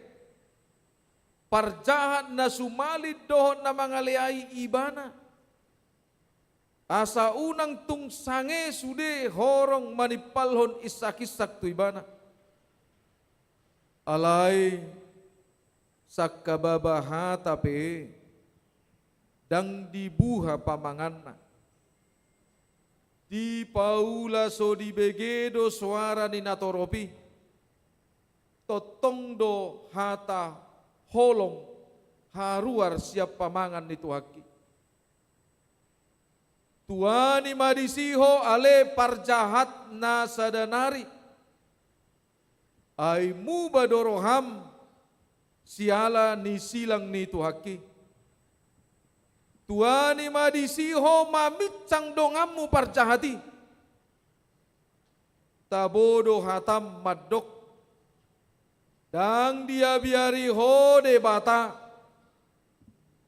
parjahat na sumalin dohot na mangaleai ibana. Asa unang tung sange sude horong manimpalhon insak-insak tu ibana. Alai sangkababa hata pe ndang dibuha pamanganna. Dipaula so dibege do soara ni natorop i. Tongtong do hata holong haruar sian pamangan ni Tuhanki. Tuani ma disi ho ale parjahat na sada nari. Ai muba do roham siala ni silang ni Tuhanki. Tuani ma disi ho maminsang donganmu parjahat i. Tabo do hatam mandok. Ndang diabiari ho Debata.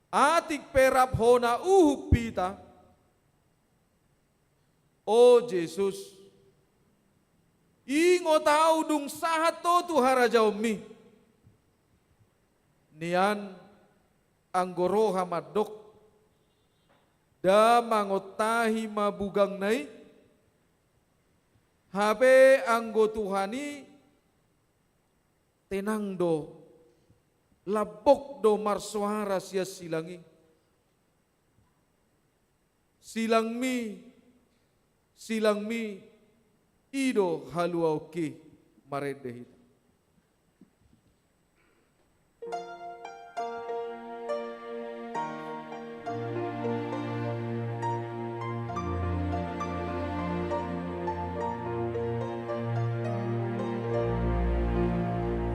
Atik pe rap hona uhum hita. O Jesus, ingot ahu dung sahat ho tu harajaonmi. Nian anggo roha mandok, da mangontahi ma bugangna i, hape anggo Tuhan i tenang do lambok do marsoara sian silang i. Silangmi, silangmi, i do haluaonki, marende hita.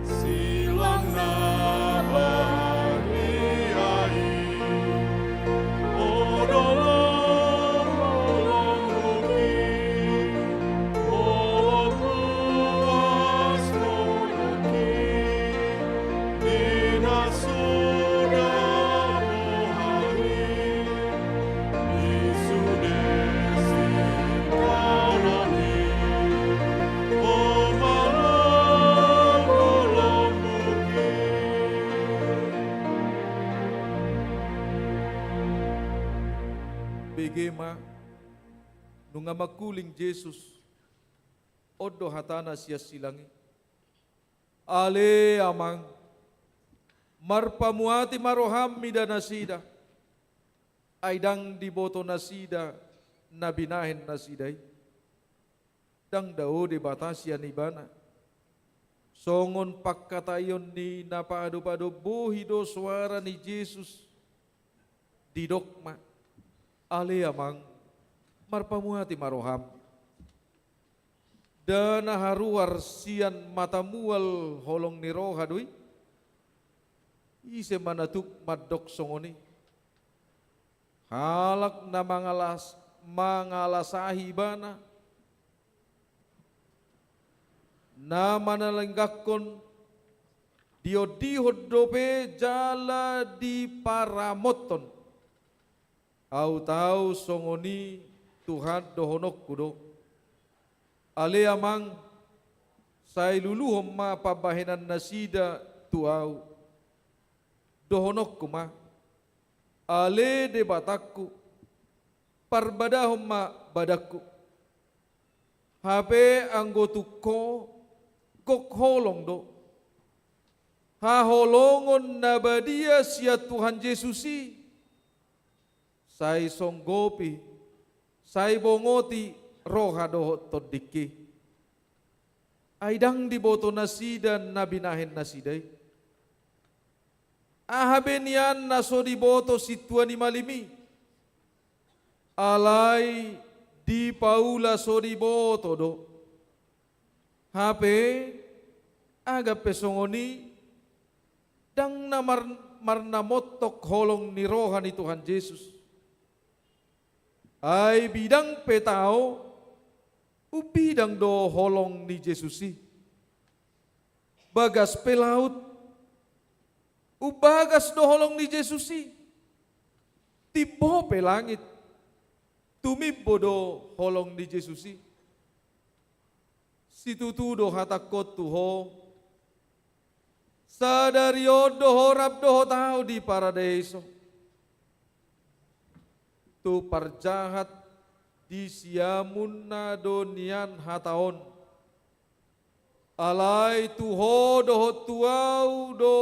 Silang na badia i, odolololongki, olo puas do hongki, di na suda boha i, di sude sitaonon i, o malombu-lombu ke. Bege ma, nunga mangkuling Jesus, on do hatana sian silang i. Ale Amang, marpamuati ma roham mida nasida, ai ndang diboto nasida na binahen nasida i. Ndang dao Debata sian ibana. Songon pangkataion ni na paadop-adop bohi do soara ni Jesus. Didok ma, ale Amang, marpamuati ma roham. Nda na haruar sian mata mual holong ni roha do i? Ise ma na tuk mandok songon i? Halak na mangalas-, mangalasahi ibana, na manalengganghon diondihon dope jala diparamothon. Ahu tau songon i Tuhan dohononku do. Ale Amang, sai luluhon ma pambahenan nasida tu ahu. Dohononku ma, ale Debatangku, parbadahon ma badangku. Hape anggo tung ho, gok holong do. Haholongon na badia sian Tuhan Jesus i, sai songgopi, sai bongoti roha dohot tondingki. Ai ndang diboto nasida na binahen nasida i. Aha be nian na so diboto sintua ni malim i? Alai dipaula so diboto do. Hape, agak pe songon i, ndang na mar-, marnamontok holong ni roha ni Tuhan Jesus. Ai bidang pe tao, umbidang do holong ni Jesus i. Bagas pe laut, umbagas do holong ni Jesus i. Timbo pe langit, tumimbo do holong ni Jesus i. Situtu do hatangkon tu ho, sadari on do ho rap dohot ahu di paradeiso. Tu parjahat di siamunna do nian hata on. Alai tu ho dohot tu ahu do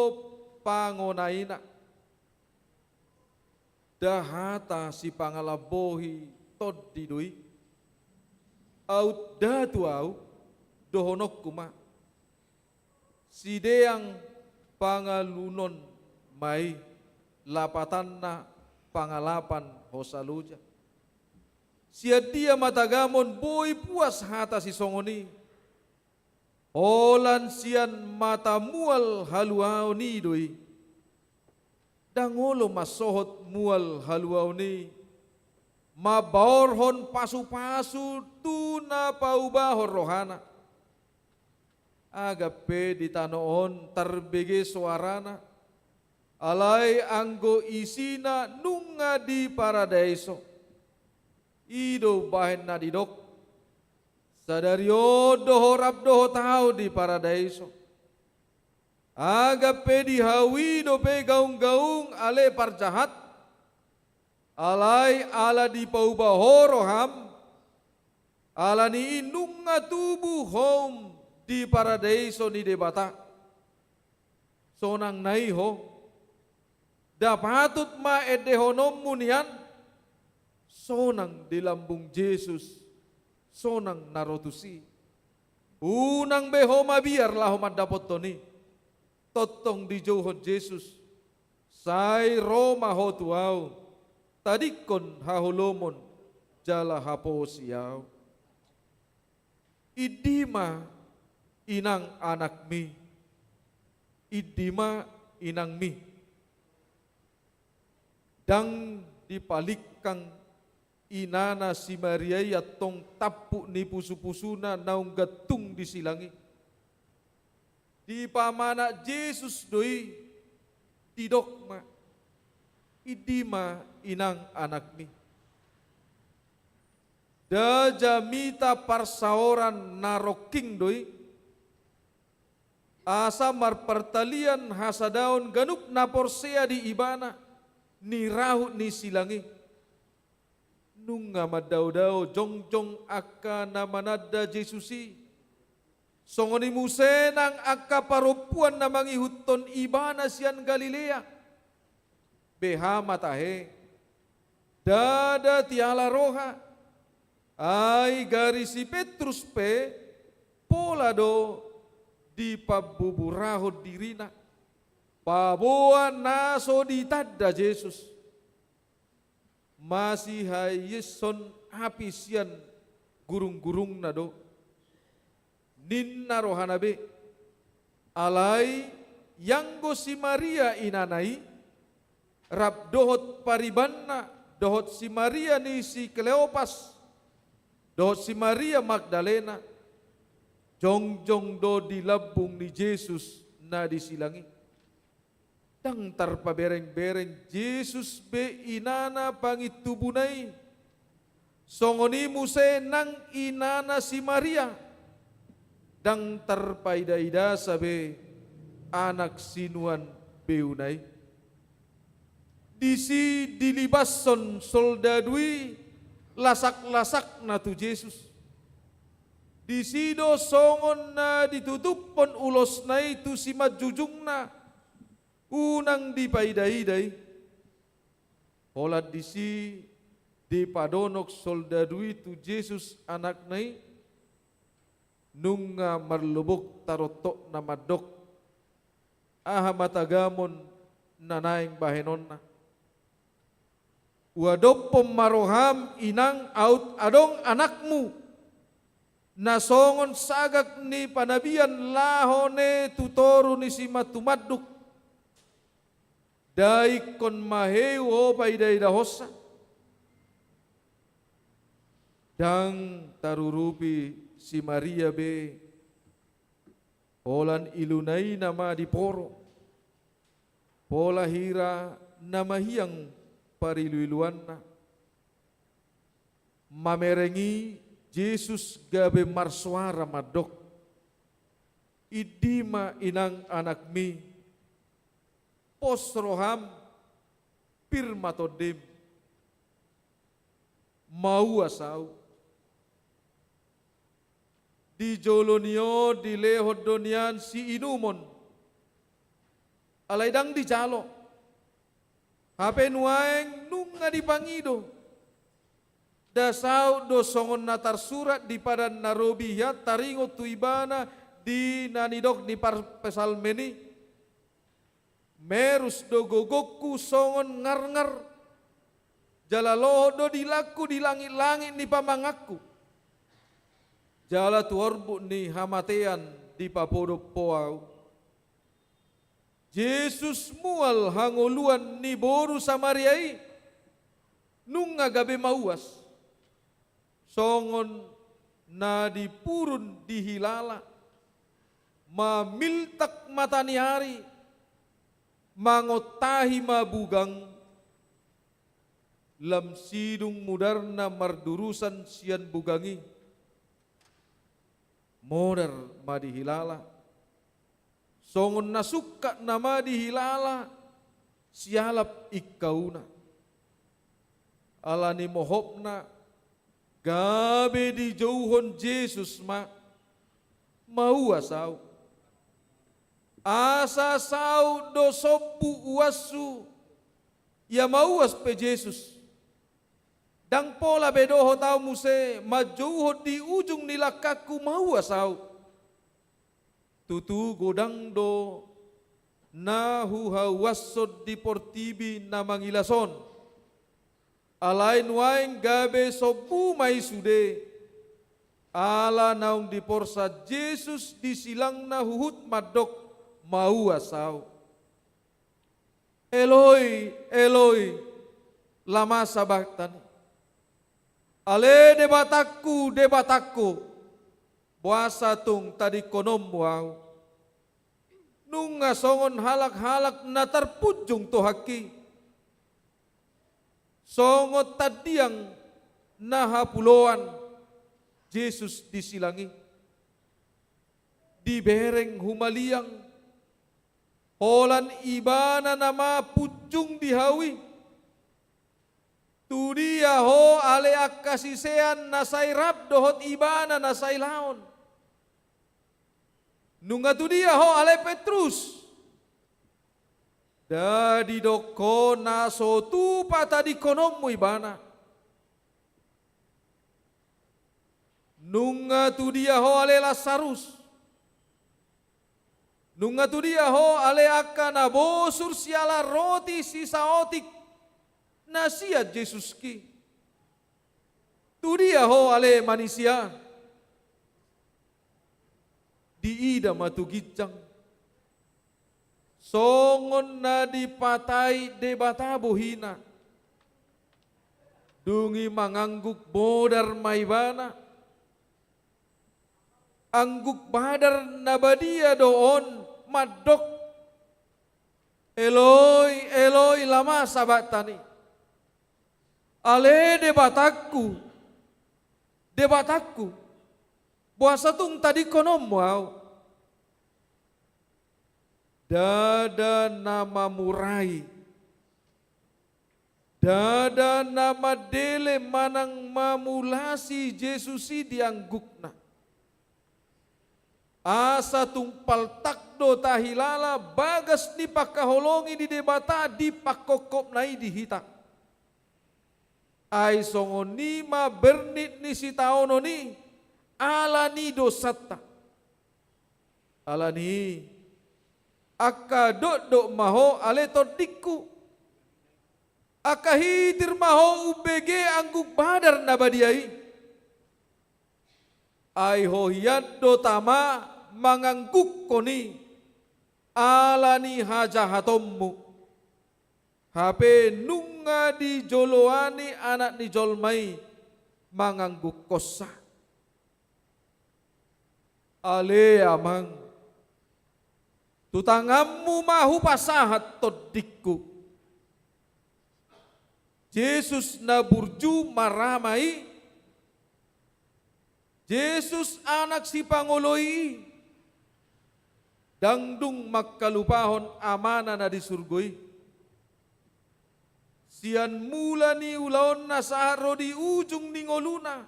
pangonaina. Nda hata sipangalambohi tondi do i. Aut nda tu ahu, dohononku ma. Sideang pangalunon ma i, lapatanna pangalapan hosa loja. Sian dia ma tagamon boi puas hata sisongon i? Holan sian mata mual haluaon i do i. Ndang olo mansohot mual haluaon i, mambaorhon pasu-pasu tu na paubahon rohana. Agak pe di tano on tarbege soarana, alai anggo isina nunga di paradeiso. I do umbahen na didok, sadari on do ho rap dohot ahu di paradeiso. Agak pe di hau i dope gaung-gaung ale parjahat, alai ala dipauba ho roham, ala ni i nunga tubu houm di paradeiso ni Debata. sonang na i ho, nda patut ma endehononmu nian, sonang di lambung Jesus, sonang na ro tusi. Unang be ho mabiar laho mandapothon i. Tongtong dijouhon Jesus, sai ro ma ho tu Ahu, tadingkon haholomon jala haposi Ahu. Indi ma inang anakmi, indi ma inangmi. Ndang dipalingkang inana si Maria i antong tampuk ni pusupusuna naung gantung di silang i. Dipamanat Jesus do i, didok ma, indi ma inang anakmi. Nda jamita parsaoran na rongking do i, asa marpartalian hasadaon ganup na porsea di Ibana, nirahut ni silang i. Nunga mandaodao jongjong angka na mananda Jesus i. Songon i muse nang angka parompuan na mangihuthon Ibana sian Galilea. Beha ma tahe, ndada tiala roha, ai gari si Petrus pe pola do dipambuburahon dirina, paboa na so ditanda Jesus. Masihaiashon api sian gurunggurungna do. Ninna rohana be. Alai ianggo si Maria inana i, rap dohot paribanna, dohot si Maria ni si Kleopas, dohot si Maria Magdalena, jongjong do di lambung ni Jesus na di silang i. Ndang tarpaberengbereng Jesus be inana pangintubuna i. Songon i muse nang inana si Maria. Ndang tarpaidaidasa be anak sinuan beuna i. Disi dilibashon soldadu i lasak-lasakna tu Jesus. Disi do songon na ditutuphon ulosna i tu simanjujungna. Unang dipaidaida i. Holan disi dipadonok soldadu i tu Jesus anakna i, nunga marlobok tarontokna mandok, aha ma tagamon na naeng bahenonna. Huadophon ma roham inang aut adong anakmu, na songon sagak ni panabian laho ne tu toru ni simantumanduk. Nda ingkon maheu ho paidaidahonsa. Ndang tarurupi si Maria be. Holan iluna i nama diporo. Pola hira na mahiang pariluiluanna. Mamereng i Jesus gabe marsoara mandok. Indi ma inang anakmi. Pos roham, pir ma tondim. Mauas ahu. Di jolo ni on dilehon do nian siinumon. Alai ndang dijalo. Hape nuaeng nunga dipangido. Nda saut do songon na tarsurat di Padan na Robi hian taringot tu ibana di na nidok ni parpsalmen i. Merus do gogongku songon ngarngar, jala lohot do dilangku di langit-langit ni pamanganku. Jala tu orbuk ni hamatean dipapodop ho ahu. Jesus mual hangoluan ni boru Samaria i, nunga gabe mauas. Songon na dipurun dihilala, mamiltak mata ni ari, mangontahi ma bugang, lam sidung mudarna mardurusan sian bugang i, modar ma dihilala. Songon na sungkap nama dihilala sialap ingkauna. Ala ni mohopna gabe dijouhon Jesus ma, mauas ahu. Asa saut do sombu uashu, ia mauas pe Jesus. Ndang pola be dohot ahu muse manjouhon di ujung ni langkangku mauas ahu. Tutu godang do na huhauashon di portibi na mangilas on. Alai nuaeng gabe sombu ma i sude, ala naung diporsan Jesus di silangna huhut mandok, mauas ahu. Eloi, Eloi, lama sabaktani. Ale Debatangku, Debatangku, boasa tung tadingkononmu ahu? Nunga songon halak-halak na tarpunjung tu hangki. Songon tandiang na hapuloan Jesus di silang i. Dibereng humaliang, holan ibana nama punjung di hau i. Tudia ho ale angka sisean na sai rap dohot ibana na sai laon? Nunga tudia ho ale Petrus? Nda didok ho na so tupa tadingkononmu ibana. Nunga tudia ho ale Lasarus? Nunga tudia ho ale angka na bosur siala roti sisaotik na sian Jesus ki? Tudia ho ale manisia? Diida ma tu ginjang songon na dipatai Debata bohina. Dung i mangangguk bodar ma ibana. Angguk badar na badia do on mandok, Eloi, Eloi, lama sabaktani. Ale Debatangku, Debatangku, boasa tung tadingkononmu ahu? Ndada na mamurai, ndada na mandele manang mamulasi Jesus i di anggukna. Asa tung paltak do tahilala bagas ni pangkaholongi ni Debata di pangkophopna i di hita. Ai songon i ma bernit ni sitaonon i ala ni dosanta. Ala ni i, angka dokdok ma ho ale tondingku. Angka hitir ma ho umbege angguk badar na badia i. Ai ho hian do tama manganggukkon i ala ni hajahatonmu. Hape nunga dijoloani Anak ni jolma i manganggukkonsa. Ale Amang, tu tanganmu ma hupasahat tondingku. Jesus na burju marama i, Jesus Anak sipangoloi i, ndang dung mangkalupahon Amana na di surgo i. Sian mula ni ulaonna sahat ro di ujung ni ngoluna,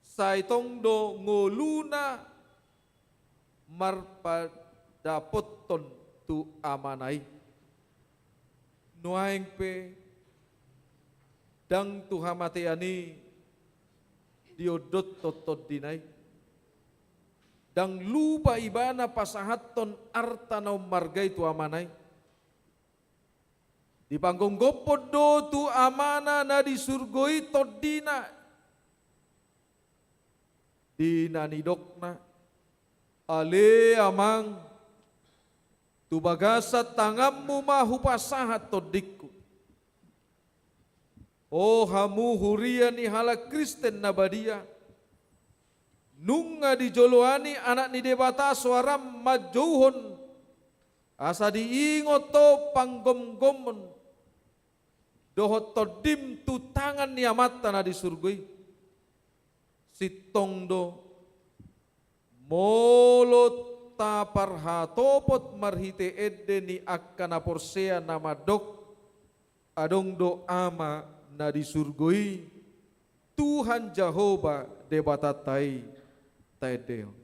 sai tong do ngoluna marpadapothon tu Amana i. Nuaeng pe, ndang tu hamatean i diondothon tondina i. Ndang lupa ibana pasahathon arta na ummarga i tu Amana i. Dipanggomgophon do tu Amana na di surgo i tondina. Di na nidokna, ale Amang, tu bagasan tanganmu ma hupasahat tondingku. O hamu huria ni halak Kristen na badia, nunga dijoloani Anak ni Debata soaram manjouhon, asa diingot ho panggomgomon dohot tondim tu tangan ni Amanta na di surgo i. Sintong do, molo taparhatopot marhite ende ni angka na porsea na mandok, adong do Ama na di surgo i, Tuhan Jahowa Debatanta i, taendehon.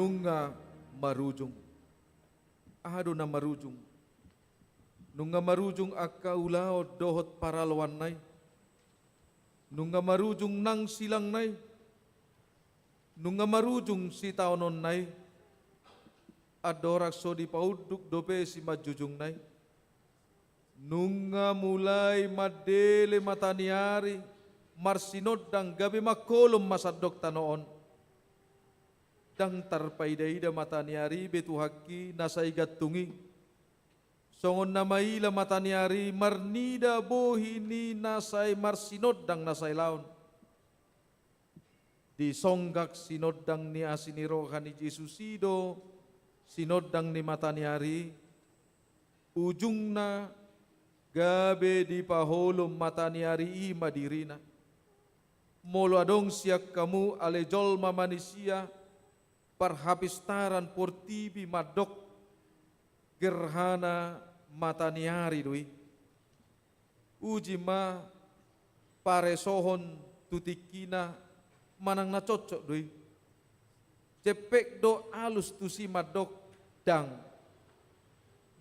Nunga marujung. Aha do na marujung? Nunga marujung angka ulaon dohot paraloanna i. Nunga marujung nang silangna i. Nunga marujung sitaononna i. Andorang so dipaunduk dope simanjujungna i. Nunga mulai mandele mata ni ari, marsinondang gabe mangkolom ma sandok tano on. Ndang tarpaida-ida mata ni ari be tu haki na sai gantung i. Songon na maila mata ni ari marnida bohi ni na sai marsinondang na sai laon. Disonggak sinondang ni asi ni roha ni Jesus i do, sinondang ni mata ni ari, ujungna gabe dipaholom mata ni ari i ma dirina. Molo adong sian hamu ale jolma manisia, parhapistaran portibi mandok, gerhana mata ni ari do i. Uji ma paresohon tu tingkina manang na cocok do i. Jempek do alus tusi mandok, ndang.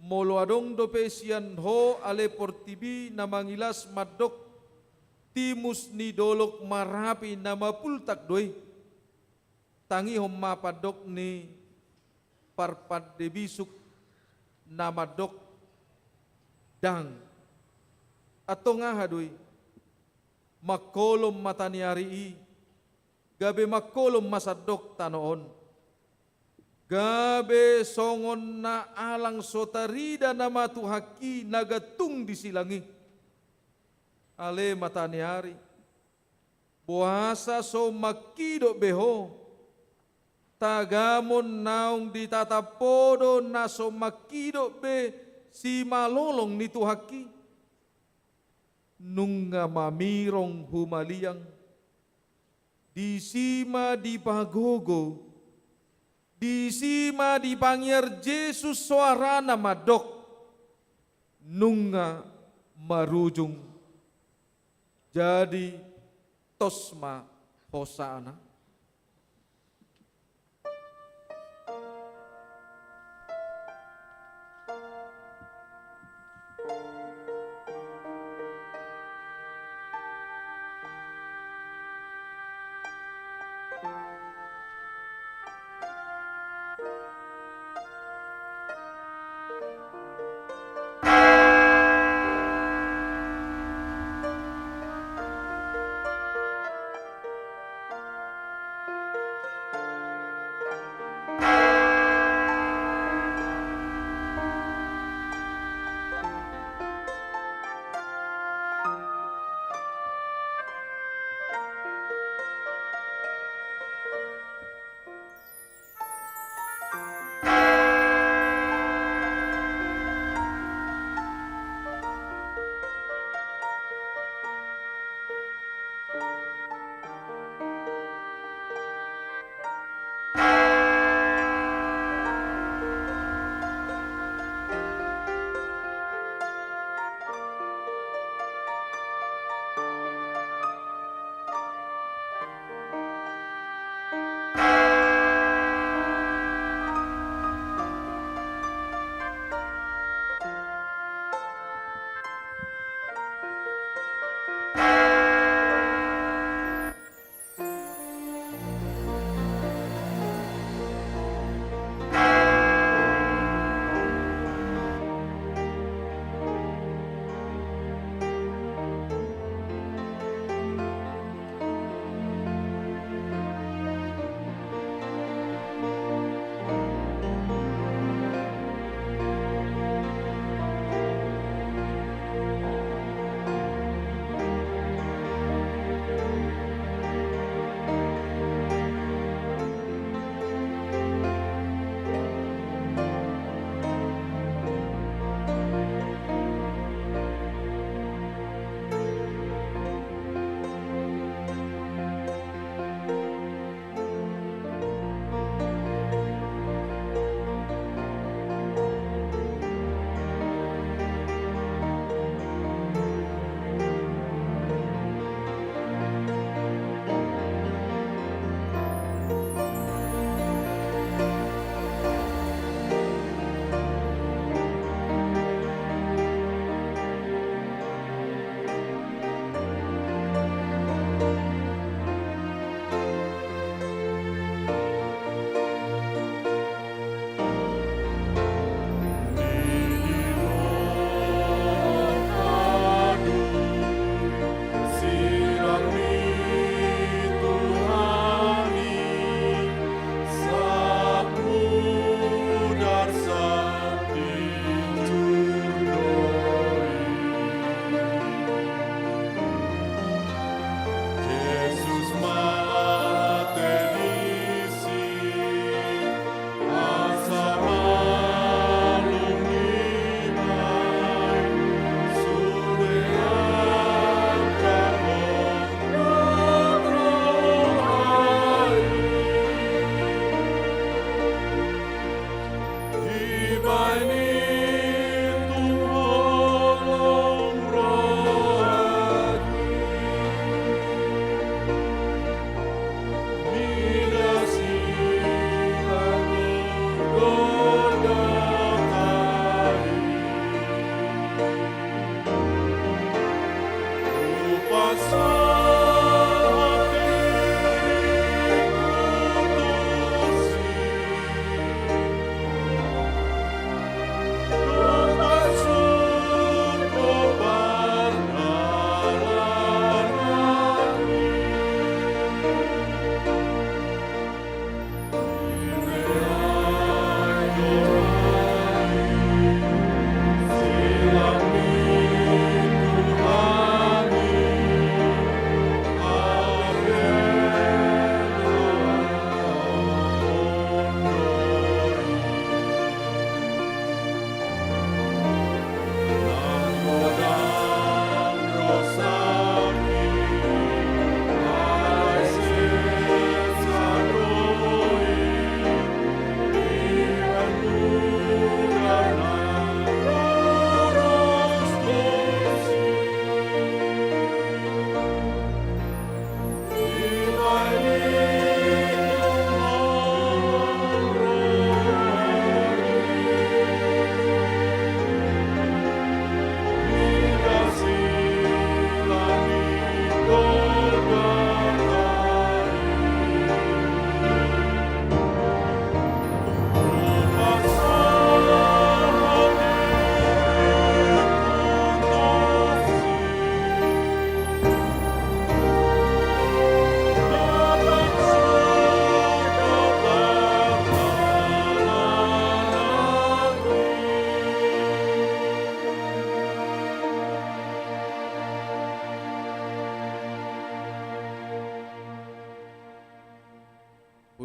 Molo adong dope sian ho ale portibi na mangilas mandok, timus ni dolok Marapi na mapultak do i. Tangihon ma pandok ni parpande bisuk na mandok, ndang. Antong aha do i? Mangkolom mata ni ari i, gabe mangkolom ma sandok tano on. Gabe songon na alang so tarida nama tu haki na gantung di silang i. Ale mata ni ari, boasa so mangkidok be ho? Tagamon naung ditatap ho do na so mangkidok be simalolong ni tu haki. Nunga mamirong humaliang, disi ma dipagogo, disi ma dipangiar Jesus soarana mandok, nunga marujung. Jadi tos ma hosana.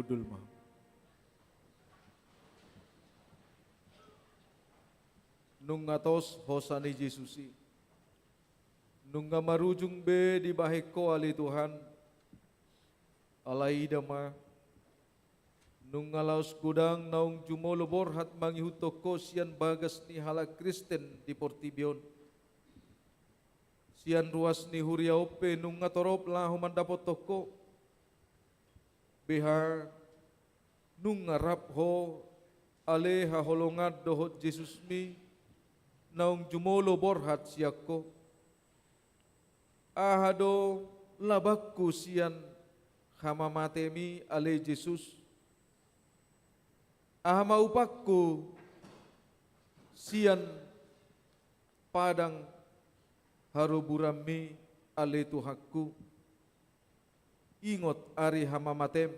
Hundul ma. Nunga tos hosa ni Jesus i. Nunga marujung be dibahen Ho ale Tuhan. Alai ida ma, nunga laos godang naung jumolo borhat mangihuthon Ho sian bagas ni halak Kristen di portibi on. Sian ruas ni huria on pe nunga torop laho mandapothon Ho. Beha nunga rap Ho ale haholongan dohot Jesusmi naung jumolo borhat sian Ho. Aha do labangku sian hamamatem i ale Jesus? Aha ma upangku sian padang haroburanmi ale Tuhanku? Ingot ari hamamatem,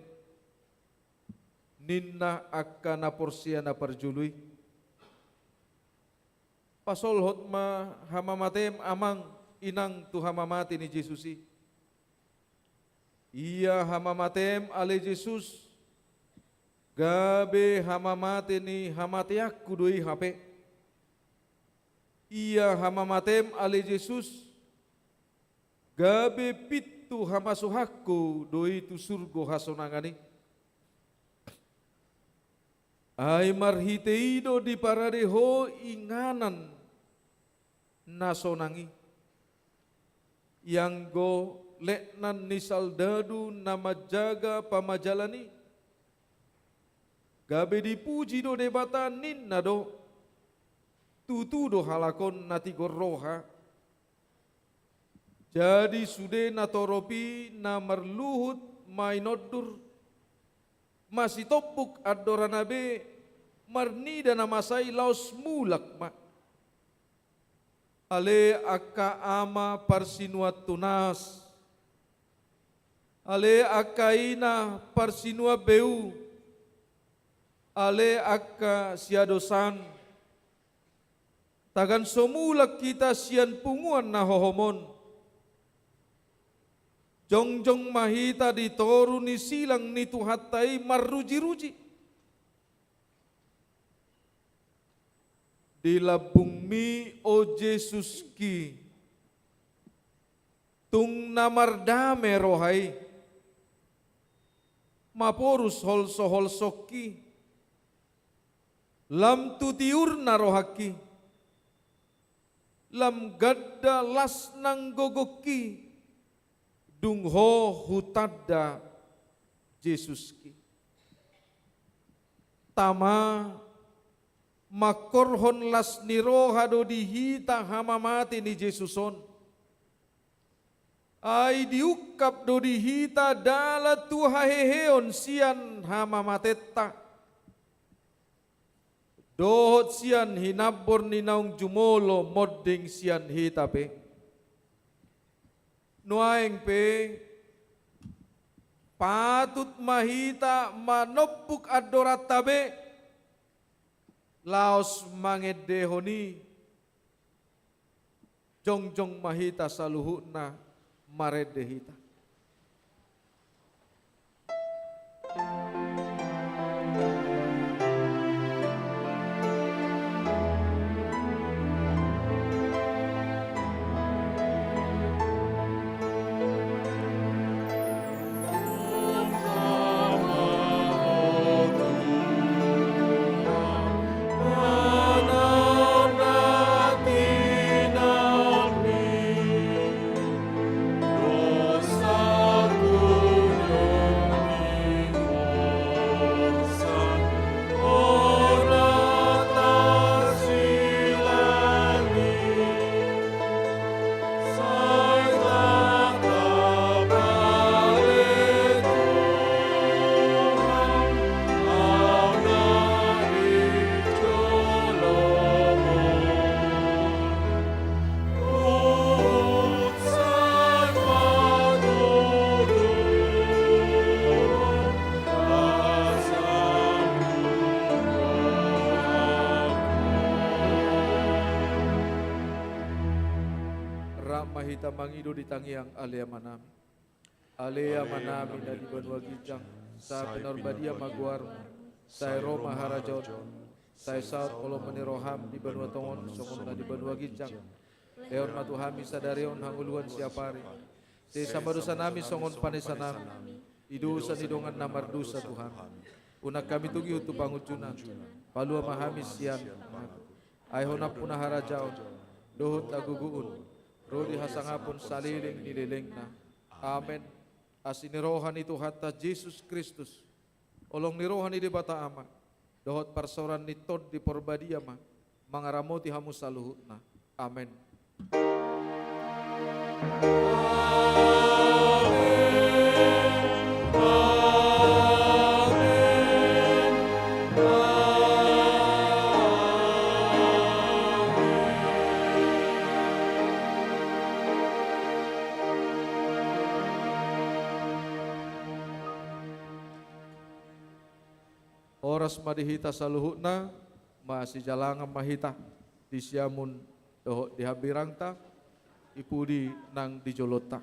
ninna angka na porsea na parjolo i. Pasolhot ma hamamatem amang inang tu hamamate ni Jesus i. Ia hamamatem ale Jesus, gabe hamamate ni hamateanku do i hape. Ia hamamatem ale Jesus, gabe pintu hamasuhanku do i tu surgo hasonangan i. Ai marhite i do diparade Ho inganan na sonang i. Ianggo letnan ni saldadu na manjaga pamajalan i, gabe dipuji do Debata ninna do, tutu do halak on na tigor roha. Jadi sude na torop i na marluhut mainondur, masitombuk andorana be marnida na masa i laos mulak ma. Ale angka ama parsinuan tunas, ale angka ina parsinuan beu, ale angka siadosan, tagan so mulak hita sian punguan na hohom on, jongjong ma hita di toru ni silang ni Tuhanta i marrujiruji. Di lambungmi, o Jesuski, tung na mardame roha i, maporus holsoholsongki, lam tu tiurna rohangki, lam ganda las nang gogongki, dung ho hutanda Jesuski. Tama, mangkorhon las ni roha do di hita hamamate ni Jesus on. Ai diungkap do di hita dalan tu haheheon sian hamamatenta, dohot sian hinambor ni naung jumolo monding sian hita pe. Nuaeng pe, patut ma hita manombuk andoranta be, laos mangendehon i, jongjong ma hita saluhutna, marende hita. Rap ma hita mangido di tangiang Ale Amanami. Ale Amanami na di banua ginjang, Sai pinarbadia ma goarmu. Sai ro ma harajaonmu. Sai saut holom ni roham di banua tonga on songon na di banua ginjang. Lehon ma tu hami sadari on hangoluan siapari. Sesa ma dosanami songon panesanami di dosa ni dongan na mardosa tu hami. Unang hami togihon tu pangunjunan. Palua ma hami sian api. Ai Ho nampuna harajaon dohot hagogoon, ro di hasangapon saleleng ni lelengna. Amen. Asi ni roha ni Tuhanta Jesus Kristus, holong ni roha ni Debata Ama, dohot parsaoran ni Tondi Parbadia ma mangaramoti hamu saluhutna. Amen. Horas ma di hita saluhutna, masijalangan ma hita di siamun dohot di hambirangta, di pudi nang di jolonta.